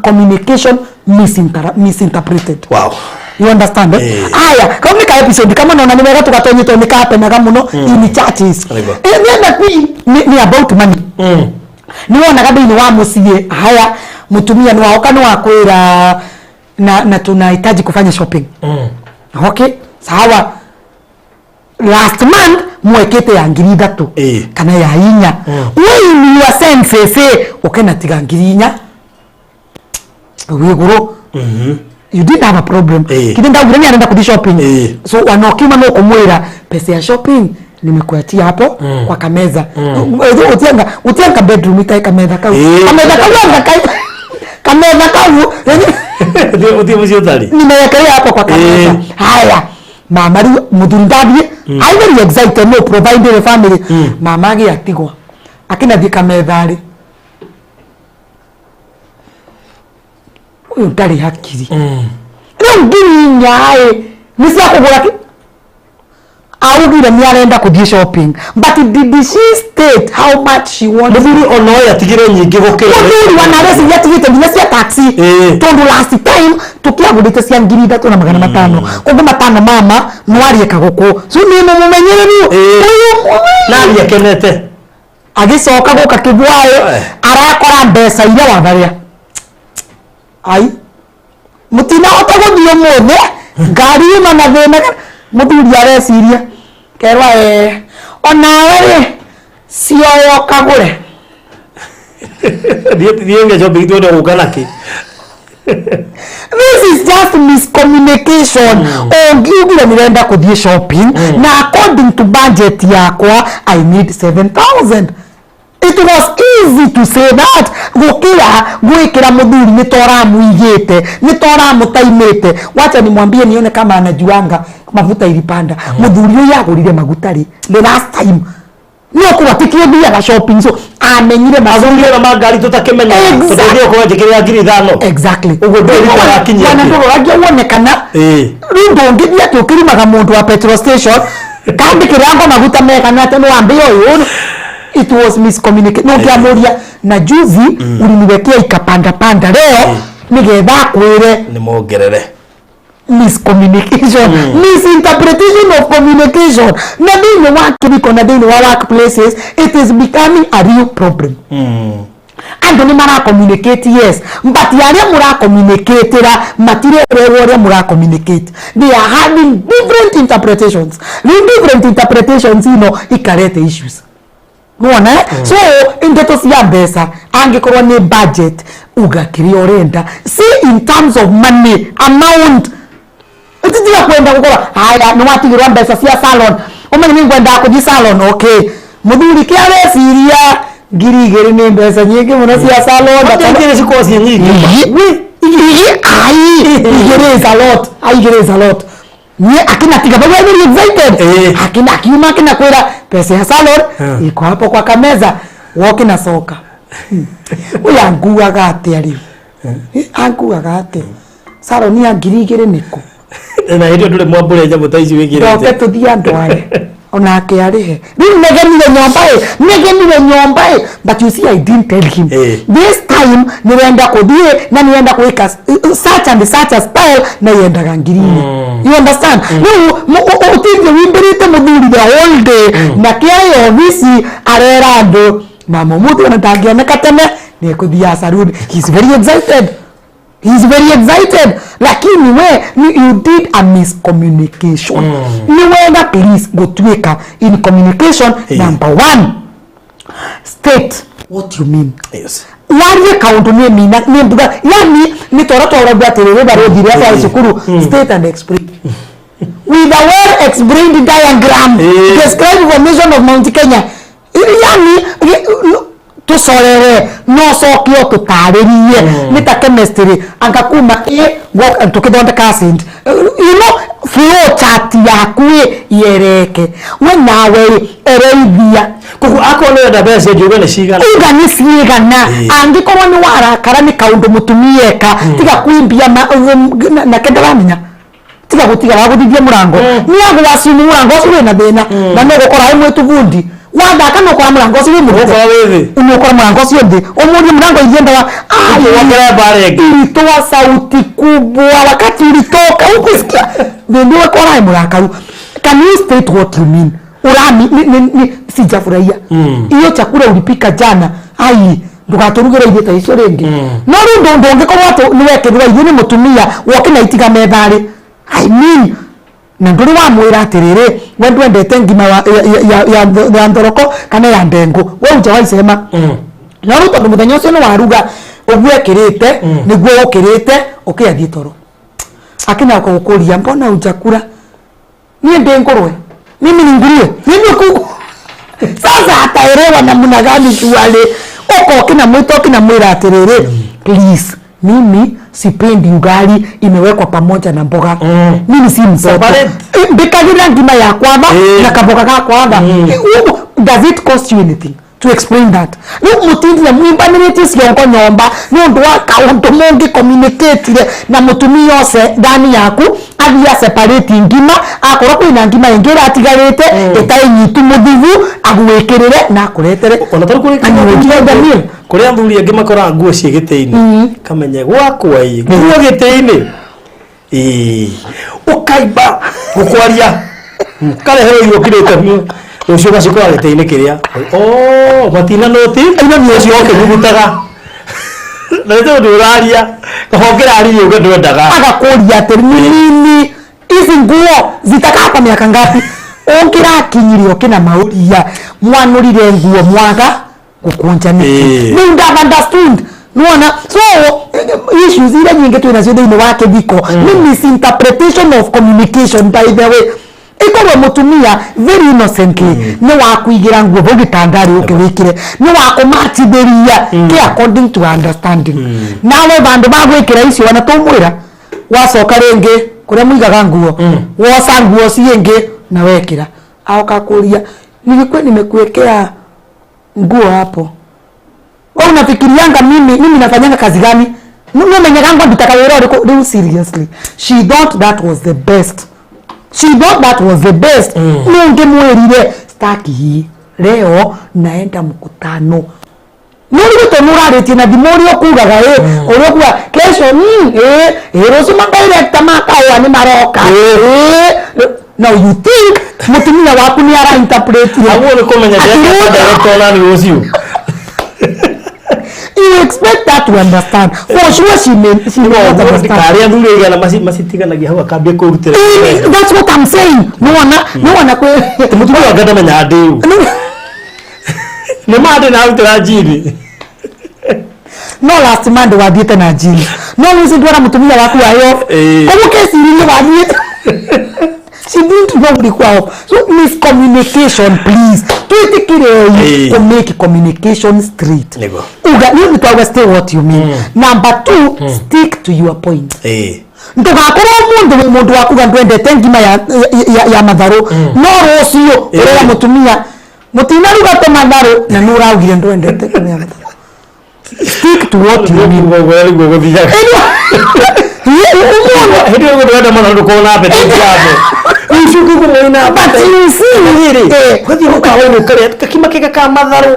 Communication misinterpreted. You understand, eh? Aya, kau nĩ ka episode kama naona nĩ wega tũgatonyetwo nĩ kapenaga mũno in churches. Nĩguo. Nĩenda ni about money. Nĩ wonaga thĩinĩ wa mũciĩ haya mũtumia nĩ waoka nĩ wakwĩra na tunahitaji kufanya shopping. Okay, sawa, last month mwekete ya 3,000 kana ya 4. We in your senses, ukenatiga 4,000 wiguru, you didn't have a problem. Kile ndaugire ni arenda kuthi shopping. So wanokiuma no kumwira pesa ya shopping nimekuachia hapo kwa kameza. Utianga bedroom itai kameza kau. Kameza kau anga kai kameza kau. Ũthiĩ mũciĩ ũtarĩ. Nimewekelea hapo kwa kameza. Haya, mama rĩu mũthuri ndathiĩ, I very excited, no provide the family. Mama agĩatigwo akinathiĩ kametha rĩ, ũyũ ndarĩ hakiri. Rĩu 4,000 ĩ nĩ cia kũgũra kĩ augire nĩ arenda kũthiĩ shopping, but did she state how much she wanted? Mũthuri ona oĩ atigire nyingĩ gũkĩra. Mũthuri wanareciria atigĩte nginya cia taxi. Tondũ last time tũkĩagũrĩte cia 3,500, koguo matano mama nwarie kagũkũ so nĩ mũmũmenyereru ũyũ. Nari akenete. Agĩcoka gũka kĩbwaĩ arakora mbeca iria watharia ai mũtinahota gũthiĩ ũmũthĩ ngari yuma na thĩna. Mũthuri areciria kerwa onawe rĩ cioyo kagũre. Thiĩ nge shopping tuone ũgũka nakĩ. This is just miscommunication. Ũngiugire nĩrenda kũthiĩ shopping na according to budget yakwa I need 7000. It was easy to say that gũkĩra gwĩkĩra mũthuri nĩ ta ũramũigĩte, nĩ ta ũramũtaimĩte. Wacha nimwambie nione kama anajuanga mafuta ilipanda. Mũthuri ũyũ agũrire maguta rĩ the last time nĩ ũkũrwa tikio thiaga shopping, so amenyire Athuri ona ma ngari tũtakĩmenyaga. Exactly. Tondũ ũthiĩ ũkorwo njĩkĩrĩra 5000. Exactly. Ũguo ndũrĩ ũrakinyia Wana atĩa? ndũroragia wone kana rĩu ndũngĩthiĩ atĩ ũkĩrumaga mũndũ wa petrol station kandĩkĩrango maguta megana atĩ nĩ wambia ũyũ. It was miscommunication. No ngĩamũria na juzi uliniwekea ikapanda panda leo nĩgetha akwĩre. Nĩ mongerere. Miscommunication, misinterpretation of communication na thĩinĩ wa kĩriko na thĩinĩ wa workplaces, it is becoming a real problem. Andũ nĩ maracommunicate, yes, but arĩa mũracommunicatĩra matirerewo ũrĩa mũracommunicate. They are having different interpretations. Rĩu different interpretations ino ikarete issues, nĩwona, eh? So ndeto cia mbeca, angĩkorwo nĩ budget, uga kĩrĩa ũrenda. See, in terms of money amount, tiga kwenda gũkorwo haya nĩ watigĩrwo mbeca cia salon, ũmenye nĩ ngwendaga kũthiĩ salon. Okay, mũthuri kĩareciria 2000 nĩ mbeca nyingĩ mũno cia salon. Igĩrĩ cikorwo ciĩ nyingĩ. Ai, 2 is a lot. Ai, 2 is a lot. Nye akina tiga baba very excited. Akina akiuma akina kwira pesa ya salon iko hapo kwa kameza woki na soka. Uyu anguaga atia riu? Anguaga atia salon ya 2000 nĩkũ? Na hĩndĩ ĩyo ndũrĩ mwambũre nyamũ ta ici Ndoke wĩkĩrĩte. Tũthiĩ andũ aya onake arĩhe rĩu negenire nyomba ĩ, negenire nyomba ĩ, but you see, I didn't tell him. This time nĩrenda kũthiĩ na nĩrenda gwĩka such and such a style na yendaga 4000. You understand? Rĩu ũtindie wimbĩrĩte mũthuri the whole day na kĩaĩ obici arera andũ mama ũmũthĩ ona ndangĩoneka tene nĩ ekũthiaga saruni. He's very excited. He's very excited. Lakini we you did a miscommunication. Ni wega please gũtuĩka in communication. Number one, state what you mean. Warie kaundu nĩ mina nĩ mbuga yani nĩ toro twaragua atĩrĩrĩ barũthire ata cukuru. State and explain with a well explained diagram. Describe formation of Mount Kenya, yani tucorere no coke o tũtarĩrie nĩ ta chemistry anga kuma ĩ tũkĩthondeka acid, flow chart yaku ĩ yereke we nawe ĩ ereithia. Koguo akorwo nĩ wenda mbeca njuge nĩ cigana. Uga nĩ cigana. Angĩkorwo nĩ warakara nĩ kaũndũ mũtumia eka, tiga kwimbia nake ndaramenya, tiga gũtiga wagũthithia mũrango nĩ agwacimu mũrango ũcio wĩna thĩna na no gũkora wĩ mwĩtu bundi wathaka no ũkora mũrango ũcio wĩ mũrute. Ũgũkora wĩ thĩ. Nĩ ũkora mũrango ũcio thĩ ũmũrie mũrango ithiĩ wa Wongerere mbara ĩngĩ. Ilitoa sauti kubwa wakati ulitoka hukusikia ndio wakora murakaru. Can you state what you mean? Urami ni sijafurahia hiyo chakula ulipika jana. Ai, ndugaturugire irio ta icio rĩngĩ. No rĩu ndũngĩkorwo atĩ nĩ wekĩrwo irio nĩ mũtumia woke na itiga metharĩ, I mean, na ndũrĩ wamwĩra atĩrĩrĩ we ndwendete ngima ya thoroko kana ya ndengũ, we hujawahi sema. No rĩu tondũ mũthenya ũcio nĩ waruga ũguo ekĩrĩte nĩguo ũkĩrĩte ũkĩathiĩ toro akinya gũkũria mbona hujakula, niĩ ndĩ ngũrwe, mimi ni nguruwe, mimi kuku. Sasa ataelewa namna gani? Shuale uko kinamwita kinamwira atĩrĩrĩ, please, mimi sipendi ugali imewekwa pamoja na mboga. Mimi si mtoto. Separate. Mbikagĩra ngima yakwa na kamboga gakwa. Does it cost you anything to explain that? Rĩu mũtindire mwimbanĩrĩtie ciongo nyomba nĩ ũndũ wa kaũndũ mũngĩ communicatire na mũtumia ũcio ndani yaku athiĩ a separate ngima akorwo kwĩna ngima ĩngĩ ĩratigarĩte ĩtarĩ nyitu mũthigu agwĩkĩrĩre na akũretere. Ona tarĩ kũrĩ And you enjoy the meal. Kũrĩ athuri angĩ makoraga nguo ciĩ gĩtĩ-inĩ kamenye gwakwa ĩ nguo gĩtĩ-inĩ ĩ ũkaimba gũkwaria kareherwo irio ũkirĩte rũciũ ũgacikora gĩtĩ-inĩ kĩrĩa oh matina noti ũcio ũkĩnyugutaga na nĩ tondũ ũraria kaba ũkĩraririe uge ndwendaga. Agakũria atĩ ni nini hizi nguo zitakaa kwa miaka ngapi? Ũngĩrakinyirie ũkĩna mauria mwanũrire nguo mwaga Gũkũnja nĩkĩ? Rĩu ndava understood, nĩwona? So issues iria nyingĩ twĩ nacio thĩinĩ wa kĩthiko nĩ misinterpretation of communication. By the way, ikorwo mũtumia very innocently nĩ wakuigĩra nguo vau gĩtandarĩ ũke wĩkĩre, nĩ wakũmatithĩria kĩ according to understanding, nawe vandũ va gwĩkĩra icio ona tũmwĩra, wacoka rĩngĩ kũrĩa mũigaga nguo, woca nguo ciĩngĩ na wekĩra, aoka kũria, "Nilikuwa nimekuwekea nguo hapo, wewe unafikirianga mimi nafanyanga kazi gani? Numenyaga ngo ndutaga wĩra ũrĩkũ?" Rĩu seriously, she thought that was the best. She thought that was the best. Nũngĩmwĩrire, "Staki hii leo, naenda mkutano." Nũrigĩtwo nũrarĩtie na thimũ, ũrĩa ũkugaga ĩ ũrĩa ũkuga kesho, ĩ ĩ rũciũ madirector makaũa nĩ maroka ĩ. Now you think mũtumia waku nĩ ara interpret? Aguo nĩ kũmenya director ona nĩ rũciũ. You expect her to understand? For sure she may not understand. Karĩa athuri aigana macitiganagia hau akambia kũrutĩra. That's what I'm saying. No wana kwe Mũtumia wake ndamenyaga ndĩu nĩ mandĩ na arutĩra njini. No last Monday wathiĩte na njini, no rũciũ ndwara mũtumia waku wayo. Koguo keciririe wathiĩte, she didn't know ulikuwa off. So miscommunication, please, twĩtĩkĩrei ku make communication straight. Uga niĩ nĩ twauga, stay what you mean. Number two, stick to your point. Ndũgakorwo mũndũ wĩ mũndũ wakuga ndwendete ngima ya matharũ, no rũciũ ũrera mũtumia, "Mũtinaruga tũmatharũ," na nĩ ũraugire ndwendete ngima ya matharũ. Stick to what you mean. Ũguo nĩguo gũthiaga. Ũmũndũ Hĩndĩ ĩyo ndwenda mũno, ndũkorwo na appetite yamo icio kĩguo na But you see, rĩrĩ ũgathiĩ mũkawa-inĩ ũkarĩa gakima kega ka matharũ,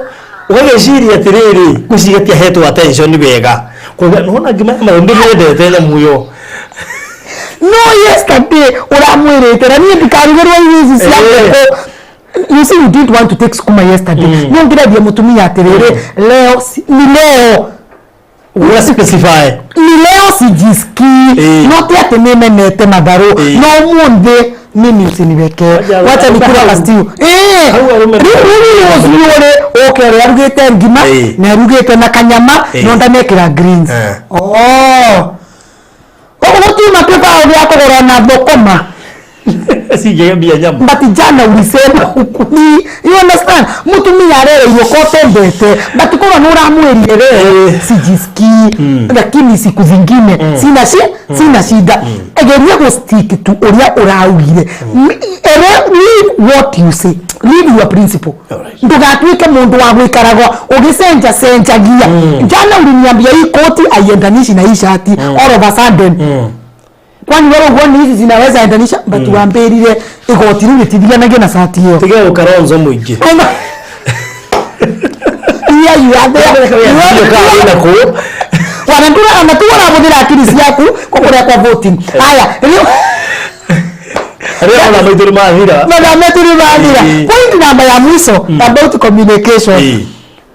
ũgagĩciria atĩrĩrĩ, ngwĩciria tiahetwo attention wega, koguo nĩwona ngima ya matharũ ndĩmĩendete nyamũ ĩyo. No yesterday ũramwĩrĩte, "Na niĩ ndikarugĩrwo irio ici cia ngũkũ." You see, you didn't want to take sukuma yesterday. No ngĩrathia mũtumia atĩrĩrĩ, leo ni leo. Ũga specify. Ni leo sijisikii. No ti atĩ nĩ menete matharũ. No ũmũthĩ mimi usiniwekee, wacha nikule kastiu. Hau arũme- Rĩu rũciũ rĩ ũke ũrĩa arugĩte ngima na arugĩte na kanyama, no ndanekĩra greens. Oh, koguo gũtiuma kĩbaũ gĩa kũgũra na thũkũma. Cingĩgemia nyama. But jana ulisema hukuni. You understand? Mutumia arereirwo ko tendete, but korwo nĩ ũramwĩrire leo sijisikii, lakini siku zingine sina shida, egeria gũ stick to ũrĩa ũraugire. Leave what you say, leave your principle. Ndũgatuĩke mũndũ wa gũikaragwo ũgĩcenja cenjagia. "Jana uliniambia hii koti haiendanishi na hii shati." All of a sudden, kwani wewe huoni hizi zinaweza endanisha? But wambĩrire igoti rĩu rĩtithianagia na cati ĩyo. Tiga gũkaronzo mũingĩ. Here you are there. Wĩna kũ. Wanandura ona tu ũrahũthĩra akili ciaku kũkũrĩa kwa voting. Haya, rĩu Arĩa ona maitũ nĩ mathira. Mathaa metu nĩ mathira. Point namba ya mwisho about communication,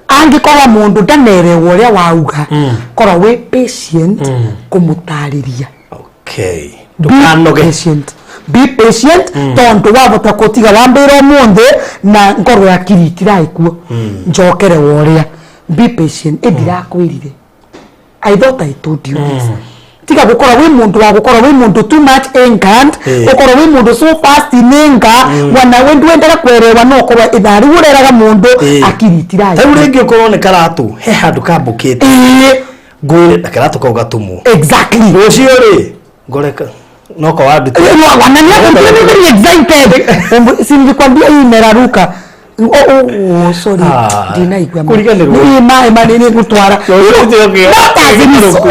angĩkorwo mũndũ ndanerewo ũrĩa wauga, korwo wĩ patient kũmũtarĩria. Be Ndũkanoge. patient, be patient, tondu wavota kutiga wambira umuthi na ngorwo ya kiri itirai kuo njokere woria. Be patient. Ndirakwirire, I thought I told you this. Tiga gukorwo wi mundu wa gukorwo wi mundu too much anger, ukorwo wi mundu so fast in anger, wana we ndwendaga kwerewa, no ukorwo ithaa riu ureraga mundu akiri itirai. Rĩu rĩngĩ ũkorwo nĩ karatũ he handũ kambũkĩte, ngwĩre na karatũ kau gatumwo. Rũciũ rĩ ngoreka noko wanduta. Wananiambia very excited. Si nilikwambia hii imeraruka? Oh, sorry. Ah, Ndinaigua. Kũriganĩrwo. Nĩ maĩ manini gũtwara. Not as in so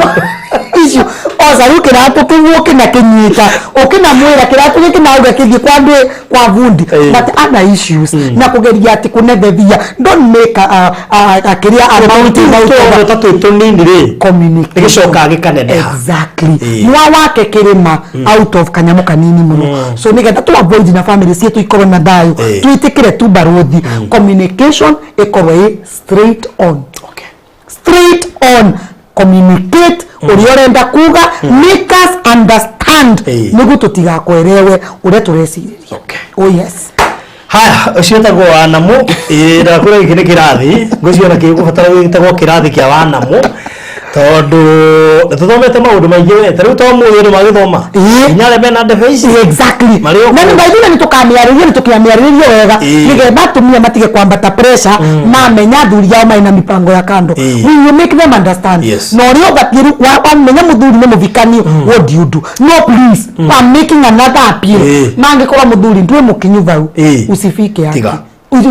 issue. Oca rĩu kĩratũ kĩu ũkĩna kĩnyita ũkĩnamwĩra kĩratũ gĩkĩ nauga kĩthiĩ kwa ndĩ kwa bundi. But other issues na kũgeria atĩ kũnethethia, don't make a kĩrĩa amount out of ta twĩ tũnini rĩ communication. Gĩcokaga gĩkaneneha. Exactly. Mwa wake kĩrĩma out of kanyamũ kanini mũno. So nĩgetha tu avoid na family ciitũ ikorwo na thayũ, twĩtĩkĩre tu barũthi, communication ĩkorwo ĩ straight on. Straight on, communicate ũrĩa ũrenda kuga, make us understand, nĩguo tũtigakwerewe ũrĩa tũrecirĩria. Oh yes. Haya, ũcio wĩtagwo Wanamu. Ĩĩ, ndakwĩra gĩkĩ nĩ kĩrathi, ngwĩciria ona kĩgũbatara gĩtagwo kĩrathi kĩa Wanamu, tondũ nĩ tũthomete maũndũ maingĩ we. Ta rĩu to ũmũthĩ andũ magĩthoma, nginya arĩa mena ndebe ici. Exactly. Marĩ o Na kũu. nĩ baithuĩ nĩ tũkamĩarĩria, nĩ tũkamĩarĩrĩria wega, nĩgetha atumia matige kwambata pressure mamenya athuri ao marĩ na mipango ya kando. We will make them understand. Na ũrĩa ũbatiĩ rĩu wamenya mũthuri nĩ mũvikani, what do you do? No, please, I'm making another appeal. Mangĩkorwo mũthuri ndwĩ mũkinyu vau, usifike haki. Tiga.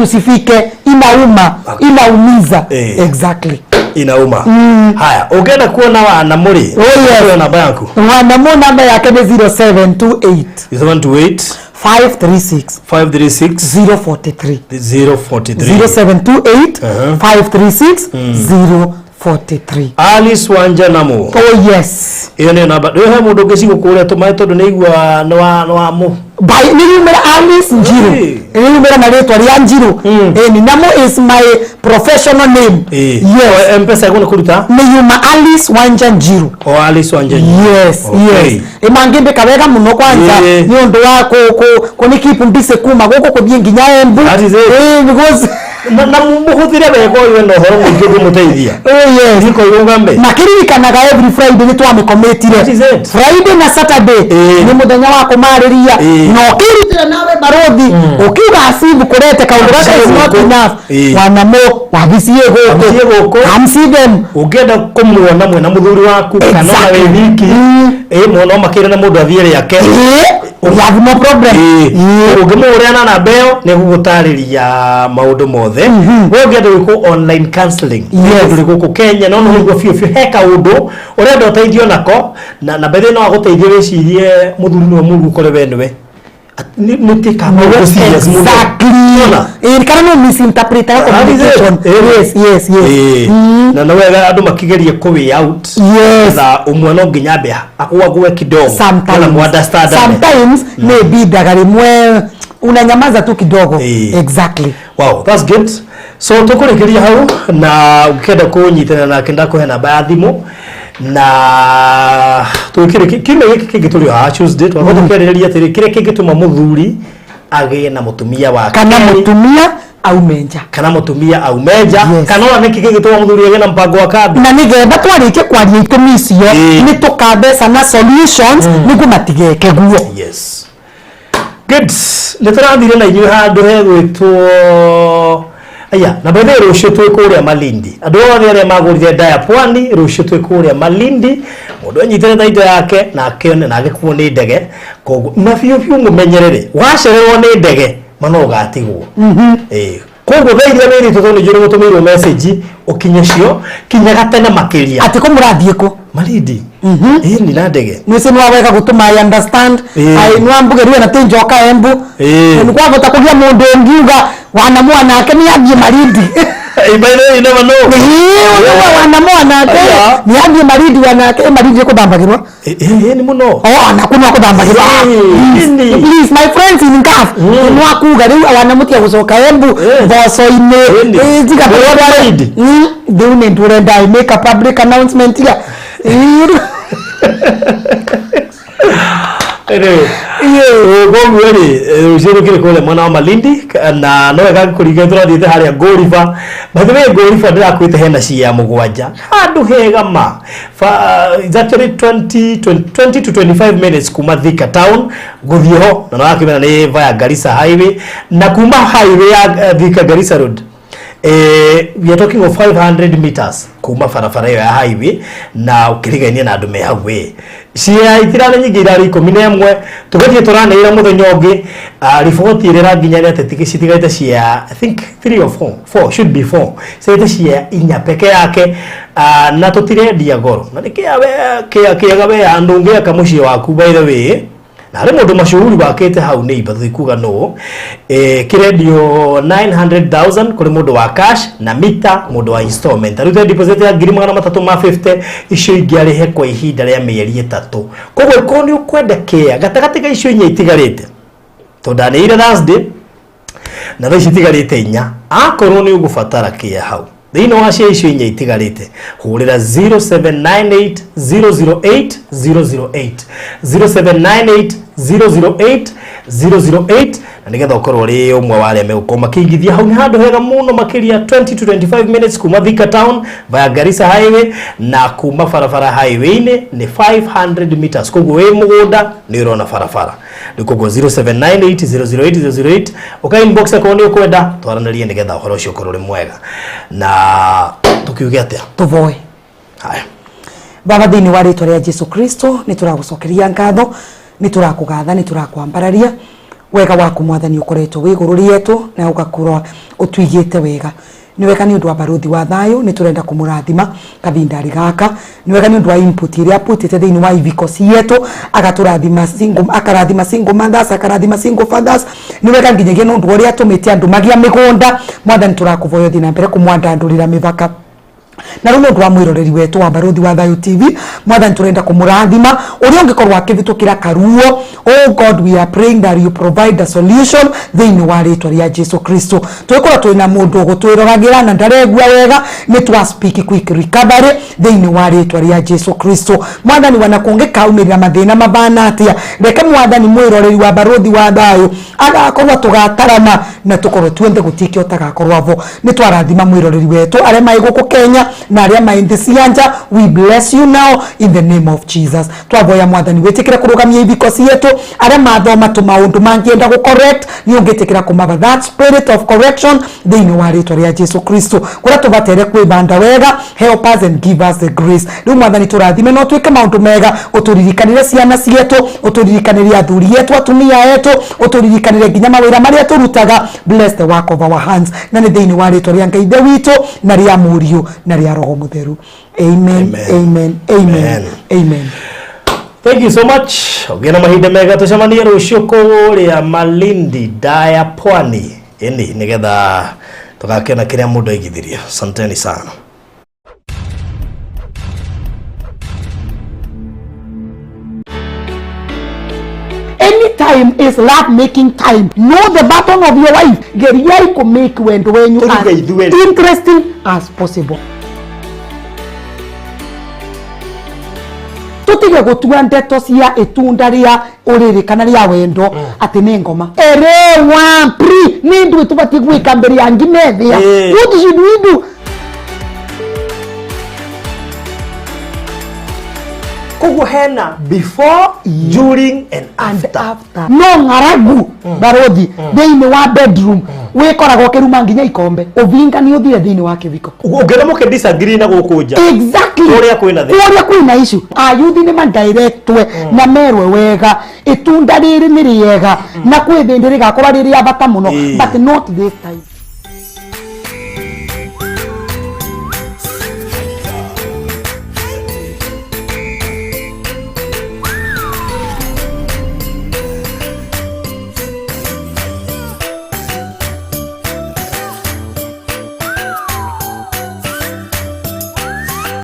Usifike, inauma, inaumiza. Exactly. Inauma. Haya, ũngĩenda kuona Wanamu rĩ, Oh, yes. ũkũhe namba yaku. Wanamu namba yake nĩ 0728 728 536 536 043. 043. 0728 536 043. Alice Wanja Namu. Oh yes. Ĩyo nĩyo namba. Rĩu he mũndũ ũngĩ cigũkũrĩa tũmaĩ, tondũ nĩ igua nĩ wa mũ. By niliumira Alice Njiru. Niliumira na rĩtwa rĩa Njiru. Ni Namu is my professional name. Yes. O, Mpesa ĩgũ nĩ kũruta Nĩ yuma Alice Wanja Njiru. O Alice Wanja. Yes. Yes, ĩmangĩmbĩka wega mũno kwanza nĩ ũndũ wa kũ keep busy kuma gũkũ kũthiĩ nginya Embu. That is it. Because Na mũhũthĩre wega ũyũ, wena ũhoro mũingĩ ũngĩmũteithia. Oh yes. Niko irũgame. Makĩririkanaga every Friday nĩ twamĩkomitire. That is it. Friday na Saturday nĩ mũthenya wa kũmarĩria, na ũkĩrutĩra nawe barothi ũkiuga asibu kũrete kaũndũ gaka is not gũkũ. enough. Wanamo wabici ĩ gũkũ. Wabici ĩ gũkũ. Come see them. Ũngĩenda kũmuona mwena mũthuri waku kana ona wĩ wiki, mũno makĩria na mũndũ athiĩ rĩake. We have no problem. Ũngĩmũhũrĩra na namba ĩyo, nĩ gũgũtarĩria maũndũ mothe. We ũngĩenda gwĩkwo online counseling, ndũrĩ gũkũ Kenya no nĩ ũguo biũ biũ, he kaũndũ ũrenda ũteithio nako, na by the way no agũteithie wĩcirie mũthuri nĩwe mũru, ũkore we nĩwe nĩ tĩka maũndũ serious mũno. Nĩwona? Kana no misinterpretaga That is it. communication. Yes. Na nĩ wega andũ makĩgerie kũ way out, na ũmwe no nginya ambe agũagũe kidogo. Sometimes. Nĩgetha mu-understand-ane. Sometimes nĩ ibindaga rĩmwe unanyamaza tu kidogo. Exactly. Wow, that's good. So tũkũrĩkĩria hau, na ũngĩenda kũnyitana nake ndakũhe namba ya thimũ, na tũgĩkĩrĩki kiumia gĩkĩ kĩngĩ tũrĩ o haha Tuesday, twakorwo tũkĩarĩrĩria atĩrĩ, kĩrĩa kĩngĩtũma mũthuri agĩe na mũtumia wa kana kerĩ, mũtumia aume nja, kana mũtumia aume nja, kana ona nĩkĩ kĩngĩtũma mũthuri agĩe na mũbango wa kando. Na nĩgetha twarĩkie kwaria itũmi icio, nĩ tũkambeca na solutions nĩguo matigeke guo. Yes, good. Nĩ tũrathire na inyuĩ handũ hegwĩtwo aya, na by the way rũciũ twĩ kũrĩa Malindi. Andũ othe arĩa magũrire nda ya pwani, rũciũ twĩ kũrĩa Malindi. Mũndũ anyitĩre indo yake na akĩone na agĩkuo nĩ ndege, koguo na biũ biũ mũmenyerere, wacererwo nĩ ndege mana ũgatigwo. Koguo thaa iria wĩrĩtwo, tondũ nĩ njũĩ gũtũmĩirwo message, ũkinye cio kinyaga tene makĩria. Atĩ kũ mũrathiĩ kũ? Malindi, ni na ndege. Nĩũcio nĩ wawega gũtũma I understand. Ai, nĩwambuge rĩu na tinjoka Embu. Nĩ kwavota kũgĩa mũndũ ũngiuga wana mwanake nĩ athiĩ Malindi. By the way, you never know. Ĩĩ, wana mwanake nĩ athiĩ Malindi, wanake Malindi nĩ kũthambagĩrwo. Nĩ mũno. Oh, ona kũ no kũthambagĩrwo. Ĩĩ, nĩ. Please, my friends in Gulf, nĩ wakuga rĩu wana mũtiga gũcoka Embu mboco-inĩ. Ĩĩ. Ĩĩ, tiga Nĩ Malindi. Rĩu nĩ ndũrenda I make a public announcement ya. Ĩĩ. Anyway, koguo rĩ, rũciũ rũkĩrĩ kũrĩa mwena wa Malindi, na no wega kũringa tũrathiĩte harĩa Ngũriba. By the way, Ngũriba ndĩrakwĩte hena cia mũgwanja handũ hega ma. It's actually 20 to 25 minutes kuma Thika town gũthiĩ ho, na nĩwakĩmenya nĩ via Garissa highway, na kuma highway ya Thika Garissa road, we are talking of 500 meters kuma barabara ĩyo ya highway, na ũkĩrigainia na andũ me hau. We cia itirarĩ nyingĩ, irarĩ 11, tũgathiĩ tũranĩrĩra mũthenya ũngĩ. Riboti ĩrĩa ĩranginya nĩ atĩ citigarĩte cia, I think, 3 or 4, 4 should be 4, citigarĩte cia inya peke yake. Na tũtirendia goro, na nĩ kĩega we handũ ũngĩaka mũciĩ waku. By the way, na harĩ mũndũ mashuhuri wakĩte hau nĩ imba tũtikuga nũ. Kĩrendio 900,000 kũrĩ mũndũ wa cash, na mita mũndũ wa installment arute deposit ya 350,000, icio ingĩ arĩhe kwa ihinda rĩa mĩeri 3. Koguo ĩkorwo nĩ ũkwenda kĩa gatagatĩ ga icio inya itigarĩte, tondũ ndanĩire Thursday na thaa ici itigarĩte inya, akorwo nĩ ũgũbatara kĩa hau thĩinĩ wa cia icio inya itigarĩte, hũrĩra 0798 008 008, 0798 008. 008 na nĩgetha ũkorwo ũrĩ ũmwe wa arĩa megũkorwo makĩigithia hau. Nĩ handũ hega mũno makĩria, 20 to 25 minutes kuma Thika town via Garissa highway, na kuma barabara highway-inĩ nĩ 500 meters, koguo wĩ mũgũnda nĩ ũrona barabara. Rĩu koguo 0798 008 008, ũka inbox akorwo nĩ ũkwenda twaranĩrie nĩgetha ũhoro ũcio ũkorwo ũrĩ mwega. Na tũkiuge atĩa? Tũvoe. Haya. Baba, thĩinĩ wa rĩtwa rĩa Jesu Kristo, nĩ tũragũcokeria ngatho, nĩ tũrakũgatha, nĩ tũrakwambararia. Wega waku, Mwathani, ũkoretwo wĩ igũrũ rĩetũ na ũgakorwo ũtũigĩte wega. Nĩ wega nĩ ũndũ wa Barũthi wa Thayũ, nĩ tũrenda kũmũrathima kavindarĩ gaka. Nĩ wega nĩ ũndũ wa input ĩrĩa aputĩte thĩinĩ wa iviko cietũ, agatũrathima single, akarathima single mothers, akarathima single fathers. Nĩ wega nginyagia nĩ ũndũ wa ũrĩa atũmĩte andũ magĩa mĩgũnda. Mwathani, tũrakũvoya ũthiĩ na mbere kũmwandandũrĩra mĩbaka. Na rĩu nĩ ũndũ wa mwĩroreri wetũ wa Barũthi wa Thayũ TV, Mwathani, tũrenda kũmũrathima ũrĩa ũngĩkorwo akĩhĩtũkĩra karuo. Oh God, we are praying that you provide a solution thĩinĩ wa rĩtwa rĩa Jesu Kristo. Twĩkorwo twĩna mũndũ ũgũtwĩroragĩra na ndaregua wega, nĩ twa speak quick recovery thĩinĩ wa rĩtwa rĩa Jesu Kristo. Mwathani, wana kũngĩkaumĩrĩra mathĩna mabana atĩa, reke Mwathani mwĩroreri wa Barũthi wa Thayũ agakorwo tũgatarana na tũkorwo tuenthe gũtikĩ ũtagakorwo avo. Nĩ twarathima mwĩroreri wetũ arĩa mai gũkũ Kenya na arĩa mai nthĩ cia nja. We bless you now in the name of Jesus. Twavoya, Mwathani, wĩtĩkĩre kũrũgamia ibiko cietũ. Arĩa mathoma tũmaũndũ mangĩenda gũ correct, nĩ ũngĩtĩkĩra kũmaba that spirit of correction thĩinĩ wa rĩtwa rĩa Jesu Kristo. Kũrĩa tũbatere kwĩbanda wega, help us and give us the grace. Rĩu, Mwathani, tũrathime no twĩke maũndũ mega. Ũtũririkanĩre ciana cietũ, ũtũririkanĩre athuri etũ, atumia etũ, ũtũririkanĩre nginya mawĩra marĩa tũrutaga. Bless the work of our hands. Na nĩ thĩinĩ wa rĩtwa rĩa Ngai Ithe witũ na rĩa Mũriũ na rĩa Roho Mũtheru, amen. Amen. Amen, amen. Amen. Amen. Thank you so much. Ũgĩe na mahinda mega, tũcemanie rũciũ kũrĩa Malindi Daya Pwani ĩni, nĩgetha tũgakĩona kĩrĩa mũndũ aigithirie. Asanteni sana. Anytime is love making time. Know the button of your wife. Geriai ku make wendo wenyu Tũruge as ithuĩ. interesting as possible. Tutige gutua ndeto cia itunda ria uriri kana ria wendo ati ni ngoma erewa pri ni ndu tubatie gwika mbere ya ngimethia. What should we do? Koguo hena before, during and And after. After. No ng'aragu, barothi, thĩinĩ wa bedroom wĩkoragwo ũkĩruma nginya ikombe, ũvinga nĩ ũthire thĩinĩ wa kĩviko. Ũngĩona mũkĩ disagree na gũkũ nja. Exactly. Kũrĩa kwĩna thĩna. Kũrĩa kwĩna issue, ayuthi nĩ madirectwe na merwe wega itunda rĩrĩ nĩ rĩega na kwĩ thĩndĩ rĩgakorwo rĩ rĩa bata mũno, but not this time.